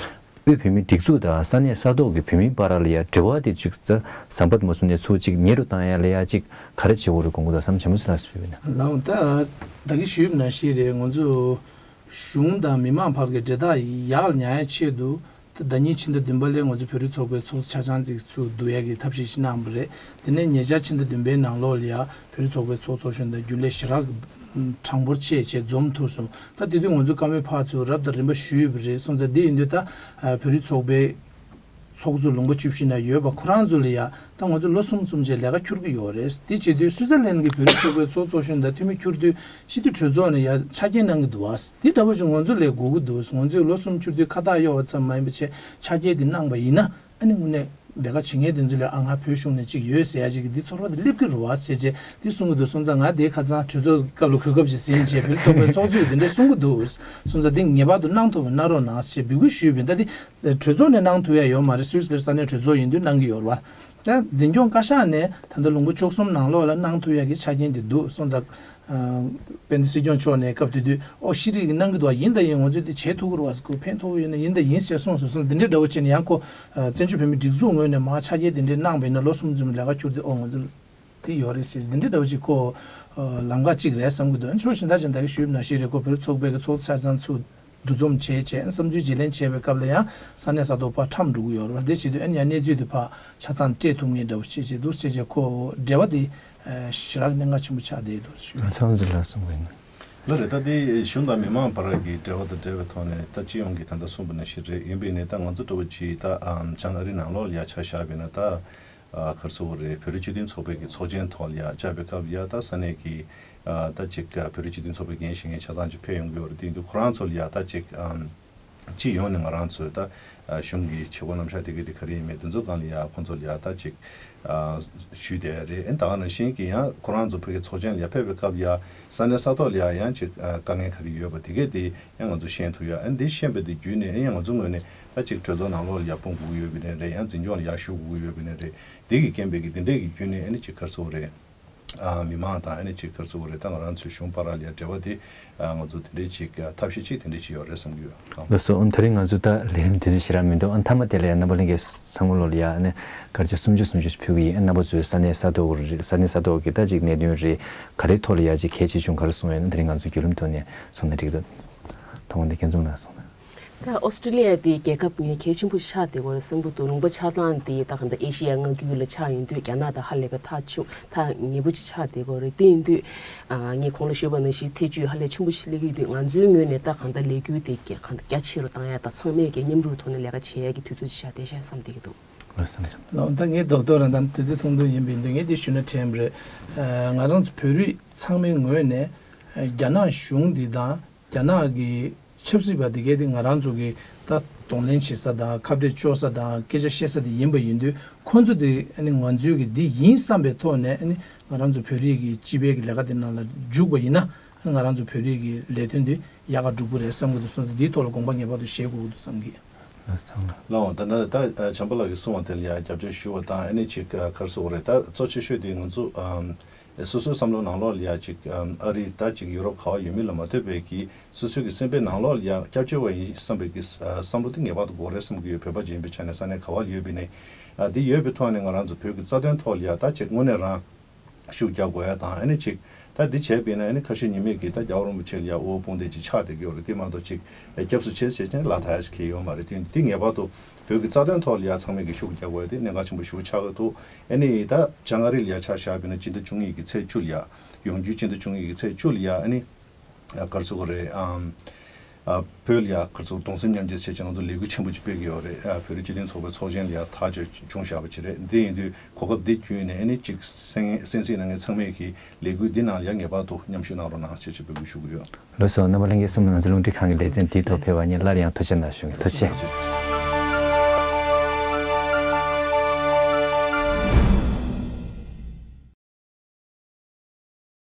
དབུས་བོད་མིའི་སྒྲིག་འཛུགས་དང་ས་གནས་ས་ཐོག་གི་བོད་མིའི་བར་ལ་ཡ་འབྲེལ་བ་དེ་ཅིག་ད་ཟམ་པ་དུ་མ་བཟུང་ནས་ཚུར་ཅིག་ཉེ་རུ་བཏང་ཡ་ལ་ཡ་ཅིག་ག་རེ་བྱེད་དགོས་རེད་དགོངས་ཀྱི་འདུག་བསམ། བྱམས་པོ་ཟེར་ལ་ཞུས་པ་ཡིན་ན། ལགས་འོང་། ད་ད་གིན་ཞུས་པ་ནང་བཞིན་རེད། ང་ཚོ་གཞུང་དང་མི་མང་བར་གྱི་འབྲེལ་ཐག་ཡག་ཉར་ཡ་ཆེད་དུ། ད་ཟླ་ཉིན་ཕྱི་ཟླ་བདུན་པ་ལ་ང་ཚོ་བོད་རིགས་ཚོགས་པའི་ཚོགས་གཙོ་ཆ་ཚང་ཅིག་ཚུར་བསྡུ་ཡ་གི་ཐབས་ཤེས་ཤིག་གནང་བ་རེད། དེ་ནས་ཉེ་ཆར་ཕྱི་ཟླ་བདུན་པའི་ནང་ལོགས་ལ་ཡ་བོད་རིགས་ཚོགས་པའི་ཚོགས་གཙོ་གཞོན་དང་རྒྱུན་ལས་ཞེ་དྲག་གྲངས་འབོར་ཆེ་བྱས་འཛོམས་ཐུབ་སོང་། ད་དེ་དུས་ང་ཚོ་བཀའ་མོལ་ཕར་ཚུར་རབ་དང་རིམ་པ་ཞུས་པ་རེད། སོང་ཙང་འདི་ཡིན་དུས་ད་བོད་རིགས་ཚོགས་པའི་ཚོགས་གཙོ་ལུང་པ་བཅུ་བཞི་ན་ཡོད་པ་ཁོ་རང་ཚོ་ལ་ཡ་ད་ང་ཚོ་ལོ་གསུམ་གསུམ་བྱས་ལས་ཀ་འཁྱུར་གི་ཡོད་རེད། དེ་བྱེད་དུས་སུའི་ཙར་ལན་གྱི་བོད་རིགས་ཚོགས་པའི་ཚོགས་གཙོ་གཞོན་དང་འཐུས་མི་འཁྱུར་དུས་སྤྱི་འཐུས་གྲོས་ཚོགས་ནས་ཡ་ཆ་རྐྱེན་གནང་གི་འདུག་བ། དེ་འདྲ་པོ་ཞིག་ང་ཚོ་ལས་དགོས་ཀྱི་འདུག་ང་ཚོས་ལོ་གསུམ་འཁྱུར་དུས་ཁ་བཏགས་གཡོག་པ་ཙམ་མ་ཡིན་པ་བྱས་ཆ་རྐྱེན་དེ་གནང་པ་ཡིན་ན་ཨ་ནི་དངོས་གནས་ལས་ཀ་བྱེད་མཁན་དེ་ཚོ་ལ་ཨ་ང་བོད་གཞུང་ནས་གཅིག་ཡོད་ཟེར་ཡ་ཅིག་གི་འདི་ཚོར་བ་དེ་སླེབས་ཀྱི་རེད་བ་ཟེར་བྱས་དེ་གསུང་གི་འདུག་སོང་ཙང་ང་དེ་ཁ་སང་གྲོས་ཚོགས་སྐབས་ལ་གོ་སྐབས་ཤིག་ཟིན་བྱས་བོད་རིགས་ཚོགས་པའི་ཚོགས་གཙོས་དེ་འདྲས་གསུང་གི་འདུག་སོང་ཙང་དེ་ངེས་པར་དུ་གནང་ཐུབ་པ་གནང་རོགས་གནང་ཞེས་འབོད་སྐུལ་ཞུས་པ་ཡིན། ད་དེ་གྲོས་ཚོགས་ནས་གནང་ཐུབ་ཡ་ཡོད་མ་རེད། སུད་སི་ལ་ས་གནས་གྲོས་ཚོགས་ཡིན་དུས་གནང་གི་ཡོད་རེད་བ། ད་འཛིན་སྐྱོང་བཀའ་ཤག་ནས་ད་ལྟ་ལུང་པ་བཅུ་གསུམ་ནང་ལོགས་ལ་གནང་ཐུབ་ཡ་གི་ཆ་རྐྱེན་དེ་འདུག་སོང་ཙང་། དཔལ་ལྡན་སྲིད་སྐྱོང་མཆོག་ནས་སྐབས་དེ་དུས་ཨོ་ཤེས་རིག་གིས་གནང་གི་འདུག་བ། ཡིན་དང་ཡིན་ང་ཚོས་འདི་བྱེད་ཐུབ་ཀྱི་རེད་བ། ཁོ་ཕན་ཐོགས་ཡོད་ན་ཡིན་དང་ཡིན་ཟེར་གསུངས་སོང་། སོང་འདི་འདྲའི་འདྲ་བོ་བྱས་ནས་ཡང་ཁོ་བཙན་བྱོལ་བོད་མིའི་སྒྲིག་འཛུགས་ངོས་ནས་མར་ཆ་རྐྱེན་དེ་འདྲའི་གནང་བ་ཡིན་ན་ལོ་གསུམ་ཙམ་ལས་ཀ་འཁྱུར་ཏེ་ཨོ་ང་ཚོ་འདི་ཡོད་རེད་ཟེར་འདི་འདྲའི་འདྲ་བོ་ཅིག་ཁོ་ལམ་ཁ་ཅིག་རེད་བསམ་གྱི་འདུག་ཕྱོགས་གཞན་དག་ཅིག་ད་གིན་ཞུས་པ་ནང་བཞིན་རེད། ཁོ་བོད་རིགས་ཚོགས་པའི་གི་ཚོགས་གཙོ་ཆ་ཚང་ཚུར་འདུ་འཛོམས་བྱས་བྱས་བསམ་ཚུལ་བརྗེ་ལེན་བྱས་པའི་སྐབས་ལ་ཡང་ས་གནས་ས་ཐོག་ཕར་འཁྲམ་འགྲོ་གི་ཡོད་རེད་བ། འདི་བྱེད་དུས་ཨ་ནི་ཡང་གནས་ཚུལ་དེ་ཕར་ཆ་ཚང་སྤྲད་ཐུབ་མཁན་འདྲ་བོ་བྱས་བྱས་འདུག་བྱས་བྱས་ཁོ་འབྲེལ་བ་དེ་ཞེ་དྲག་གནད་འགག་ཆེན་པོ་ཆགས་བསྡད་འདུག་ཞུ། ཚང་ཚུལ་ལ་གསུངས་པ་ཡིན། ལགས་རེད། ད་དེ་གཞུང་དང་མི་མང་བར་གྱི་འབྲེལ་བ་དང་འབྲེལ་བའི་ཐོག་ནས་ད་སྤྱི་ཡོངས་ཀྱི་ད་ལྟ་གསུངས་པ་ནང་བཞིན་རེད། ཡིན་པས་ནི་ད་ང་ཚོ་འདྲ་བོ་ཅིག་ད་བྱང་ཨ་རི་ནང་ལོགས་ལ་ཡ་ཆ་བཞག་པས་ན་ད་ག་རེ་ཟེར་དགོས་རེད། བོད་རིགས་སྤྱི་མཐུན་ཚོགས་པའི་གི་ཚོགས་ཆེན་ཐོག་ལ་ཡ་བཅར་བའི་སྐབས་ལ་ཡ་ད་ས་གནས་ཀྱི་ད་ཅིག་བོད་རིགས་སྤྱི་མཐུན་ཚོགས་པའི་འགན་བཞེས་མཁན་ཆ་ཚང་ཅིག་ཕེབས་ཡོང་གི་ཡོད་རེད། དེ་ཡིན་དུས་ཁོ་རང་ཚོ་ལ་ཡ་ད་ཅིག་སྤྱི་ཡོངས་ནས་ང་རང་ཚོའི་ད་གཞུང་གི་བྱེད་སྒོ་རྣམ་གཞག་དེ་ག་དེ་ག་རེ་ཡིན་མིན་དེ་ཚོ་སྒང་ལ་ཡ་ཁོང་ཚོ་ལ་ཡ་ད་ཅིག་ཞུས་བསྡད་རེད། ཨ་ནི་ད་ག་ནང་བཞིན་གྱི་ཡང་ཁོ་རང་ཚོ་ཕ་གི་ཚོགས་ཆེན་ལ་ཡ་ཕེབས་པའི་སྐབས་ལ་ཡ་ས་གནས་ས་ཐོག་ལ་ཡ་ཡང་ཅིག་དཀའ་ངལ་ག་རེ་ཡོད་པ་དེ་གས་དེ་ཡང་ང་ཚོ་ཤེས་ཐུབ་ཡ། ཨ་ནི་འདི་ཤེས་པ་དེ་བརྒྱུད་ནས་ཨ་ནི་ཡང་ང་ཚོ་ངོས་ནས་ད་ཅིག་གྲོས་ཚོགས་ནང་ལོགས་ལ་ཡ་སྤུངས་དགོས་ཀྱི་ཡོད་པ་ནི་རེད། ཡང་འཛིན་སྐྱོང་ལ་ཡ་ཞུགས་དགོས་ཀྱི་ཡོད་པ་ནི་རེད། དེ་གི་རྐྱེན་པས་ཀྱི་དེ་འདྲས་ཀྱི་བརྒྱུད་ནས་ཨ་ནི་ཅིག་ག་རེ་ཟེར་དགོས་རེད། ཨ་མི་མང་དང་ཨ་ནི་ཅིག་ག་རེ་ཟེར་དགོས་རེད། ད་ང་རང་ཚོའི་གཞུང་བར་ལ་ཡ་འབྲེལ་བ་དེ་ཨ་ང་ཚོ་དེ་འདྲས་ཅིག་ཨ་ཐབས་ཤེས་ཅིག་དེ་འདྲས་ཅིག་ཡོད་རེད་བསམ་གྱི་ཡོད། ལགས་སོ། ཨ་ནི་དེ་རིང་ང་ཚོ་ད་ལས་རིམ་དུས་ཚོད་ཞེ་དྲག་མི་འདུག་ཨ་ནི་མཐའ་མ་དེ་ལ་ཡ་རྣམ་པ་ལྷན་རྒྱས་ཚང་མ་ལོ་ལ་ཡ་ཨ་ནི་དཀར་ཆག་སུམ་ཅུ་སུམ་ཅུ་ཞིག་ཕུལ་གྱི་ཡིན། ཨ་རྣམ་པ་ཚོའི་ས་གནས་ས་ཐོག་རེད། ས་གནས་ས་ཐོག་གི་ད་ཅིག་གནད་དོན་རེད། ག་རེ་ཐོག་ལ་ཡ་ཅིག་གལ་ཆེ་ཆུང་ག་རེ་གསུངས་ཡོད་ན་དེ་རིང་ང་ཚོ་བརྒྱུད་རིམ་ཐོག་ནས་གསུངས་ན་འགྲིག་འདུག་ཐོག་མ་འདི་རྒྱན་འཛོམས་ལགས་གསུངས་ན། ད་ཨོ་སི་ཀྲི་ལི་ཡ་དེ་རྒྱལ་ཁབ་ངས་གལ་ཆེན་པོ་ཆགས་བསྡད་ཀྱི་ཡོད་རེད་བསམ་གྱི་འདུག་ལུང་པ་ཆགས་སྟངས་དེ་ད་གང་ལྟར་ཨེ་ཤི་ཡ་མངའ་ཁུལ་ལ་ཆགས་ཡོང་དུས་རྒྱ་ནག་དང་ཧ་ལས་པའི་ཐག་ཆོད་ཐག་ཉེ་པོ་ཅིག་ཆགས་བསྡད་ཀྱི་ཡོད་རེད། དེ་ཡིན་དུས་ཨ་ངས་གོང་ལ་ཞུས་པ་ནང་བཞིན་ཐེ་བྱུས་ཧ་ལས་ཆེན་པོ་ཞིག་སླེབས་ཀྱི་ཡོད་དུས་ང་ཚོའི་ངོས་ནས་ད་གང་ལྟར་ལས་འགུལ་དེ་རྒྱ་གང་ལྟར་རྒྱ་ཆེ་རུ་བཏང་ཡ་དང་ཚང་མས་ཀྱི་མཉམ་རུབ་ཐོག་ནས་ལས་ཀ་བྱེད་ཡ་གི་དུས་ཚོད་ཅིག་ཆགས་བསྡད་ཤག་བསམ་བསྡད་ཀྱི་འདུག་ལགས་སོ། ལགས་ད་ངས་རྡོག་རྡོག་རང་དང་དུས་ཚོད་ཐུང་ཐུང་ཡིན་པའི་འདུག་ངས་འདི་ཞུ་ན་དྲན་པ་རེད། ང་རང་ཚོ་བོད་རིགས་ཚང་མའི་ངོས་ནས་རྒྱ་ནག་གཞུང་འདི་དང་རྒྱ་ནག་གི་ཆབ་སྲིད་པ་དེ་གས་དེ་ང་རང་ཚོ་གི་ད་གདོང་ལེན་བྱེད་ས་དང་ཁ་གཏད་གཅོག་ས་དང་སྐད་ཆ་བཤད་ས་དེ་ཡིན་པ་ཡིན་དུས་ཁོང་ཚོ་དེ་ཨ་ནི་ང་ཚོའི་གི་འདི་ཡིན་བསམ་པའི་ཐོག་ནས་ཨ་ནི་ང་རང་ཚོ་བོད་རིགས་ཀྱི་སྤྱི་པའི་གི་ལས་ཀ་དེ་ནང་ལ་འཇུག་པ་ཡིན་ན་ཨ་ནི་ང་རང་ཚོ་བོད་རིགས་ཀྱི་ལས་དོན་དེ་ཡག་ག་འགྲུབ་ཀྱི་རེད་བསམ་གི་འདུག་སོང་ཙང་འདིའི་ཐོག་ལ་དགོངས་པ་ངེས་པར་དུ་བཞེས་དགོས་ཀྱི་འདུག་བསམ་གི། ལགས་སོ། ལགས་འོང་། ད་ནི་ད་ཨ་བྱམས་པ་ལགས་ཀྱིས་གསུངས་པ་དེ་ལ་ཡང་རྒྱབ་སྐྱོར་ཞུ་བ་དང་། ཨ་ནི་ཅིག་ཨ་ག་རེ་ཟེར་དགོས་རེད། ད་གཙོ་ཆེ་ཤོས་དེ་ང་ཚོ་ཨམ་སོ་སོའི་བསམ་བློ་ནང་ལོགས་ལ་ཡང་ཅིག་ཨམ་ཨ་རི་ད་ཅིག་ཡུ་རོབ་ག་པར་ཡོད་མིན་ལ་མ་ལྟོས་པའི་གི་སོ་སོའི་གི་སེམས་པའི་ནང་ལོགས་ལ་ཡང་སྐྱབས་བཅོལ་བ་ཡིན་བསམ་པའི་གི་ཨ་བསམ་བློ་དེ་ངེས་པར་དུ་དགོས་རེད་བསམ་གི་ཡོད། བོད་པ་ཅིག་ཡིན་པའི་ཆ་ནས་ས་གནས་ག་པར་ཡོད་པ་ཡིན་ནའི། ཨ་འདི་ཡོད་པའི་ཐོག་ནས་ང་རང་ཚོ་བོད་ཀྱི་རྩ་དོན་ཐོག་ལ་ཡང་ད་ཅིག་དངོས་གནས་རང་ཤུགས་རྒྱག་དགོས་ཡ་དང་། ཨ་ནི་ཅིག་ད་འདི་བྱས་པ་ཡིན་ན་ཨ་ནི་ཁ་ཤས་ཉི་མས་ཀྱིས་ད་རྒྱལ་བ་རིན་པོ་ཆེ་ལ་ཡ་དབུ་བ་དཔུང་འདེགས་ཅིག་ཆགས་བསྡད་ཀྱི་ཡོད་རེད། དེ་མ་གཏོགས་ཅིག་སྐྱབས་སུ་མཆི་ཟེར་བྱས་ནས་ལ་ད་ཡ་ཞིག་གི་ཡོད་མ་རེད། དེ་འདི་ངེས་པར་དུ་བོད་ཀྱི་རྩ་དོན་ཐོག་ལ་ཡ་ཚང་མས་ཀྱིས་ཤུགས་རྒྱག་དགོས་ཡ་དེ་གནད་འགག་ཆེན་པོ་ཞེ་པོ་ཆགས་ཀྱི་འདུག་ཨ་ནི་ད་བྱང་ཨ་རི་ལ་ཡ་ཆ་བཞག་པ་ཡིན་ན་སྤྱི་ཟླ་བཅུ་གཉིས་ཀྱི་ཚེས་བཅུ་ལ་ཡ། ཡོང་རྒྱུའི་སྤྱི་ཟླ་བཅུ་གཉིས་ཀྱི་ཚེས་བཅུ་ལ་ཡ། ཨ་ནི་ཨ་ག་རེ་ཟེར་དགོས་རེད། ཨམ་ཨ་བོད་ལ་ཡ་ག་རེ་ཟེར་དགོས། གདུང་སེམས་མཉམ་སྐྱེད་བྱས་བྱས་ང་ཚོ་ལས་འགུལ་ཆེན་པོ་ཅིག་སྤེལ་གྱི་ཡོད་རེད། ཨ་བོད་རིགས་སྤྱི་མཐུན་ཚོགས་པའི་ཚོགས་ཆེན་ལ་ཡ་ཐག་གཅོད་བྱུང་བཞག་པ་ཅིག་རེད། འདི་ཡིན་དུས་གོ་སྐབས་འདི་བརྒྱུད་ནས་ཨ་ནི་ཅིག་གསན་གསན་གཟིགས་གནང་མཁན་ཚང་མས་ཀྱིས་ལས་འགུལ་འདི་ནང་ལ་ཡ་ངེས་པར་དུ་མཉམ་ཞུགས་གནང་རོགས་གནང་ཞེས་ཅིག་འབོད་སྐུལ་ཞུ་གི་ཡོད། ལགས་སོ། རྣམ་པ་ལྷན་རྒྱས་གསུམ་ང་ཚོ་རླུང་འཕྲིན་ཁང་གི་ལེ་ཚན་འདིའི་ཐོག་ཕེབས་པ་ཡིན། སླར་ཡང་ཐུགས་རྗེ་གནང་ཞུ་གི། ཐུགས་རྗེ་ཆེ།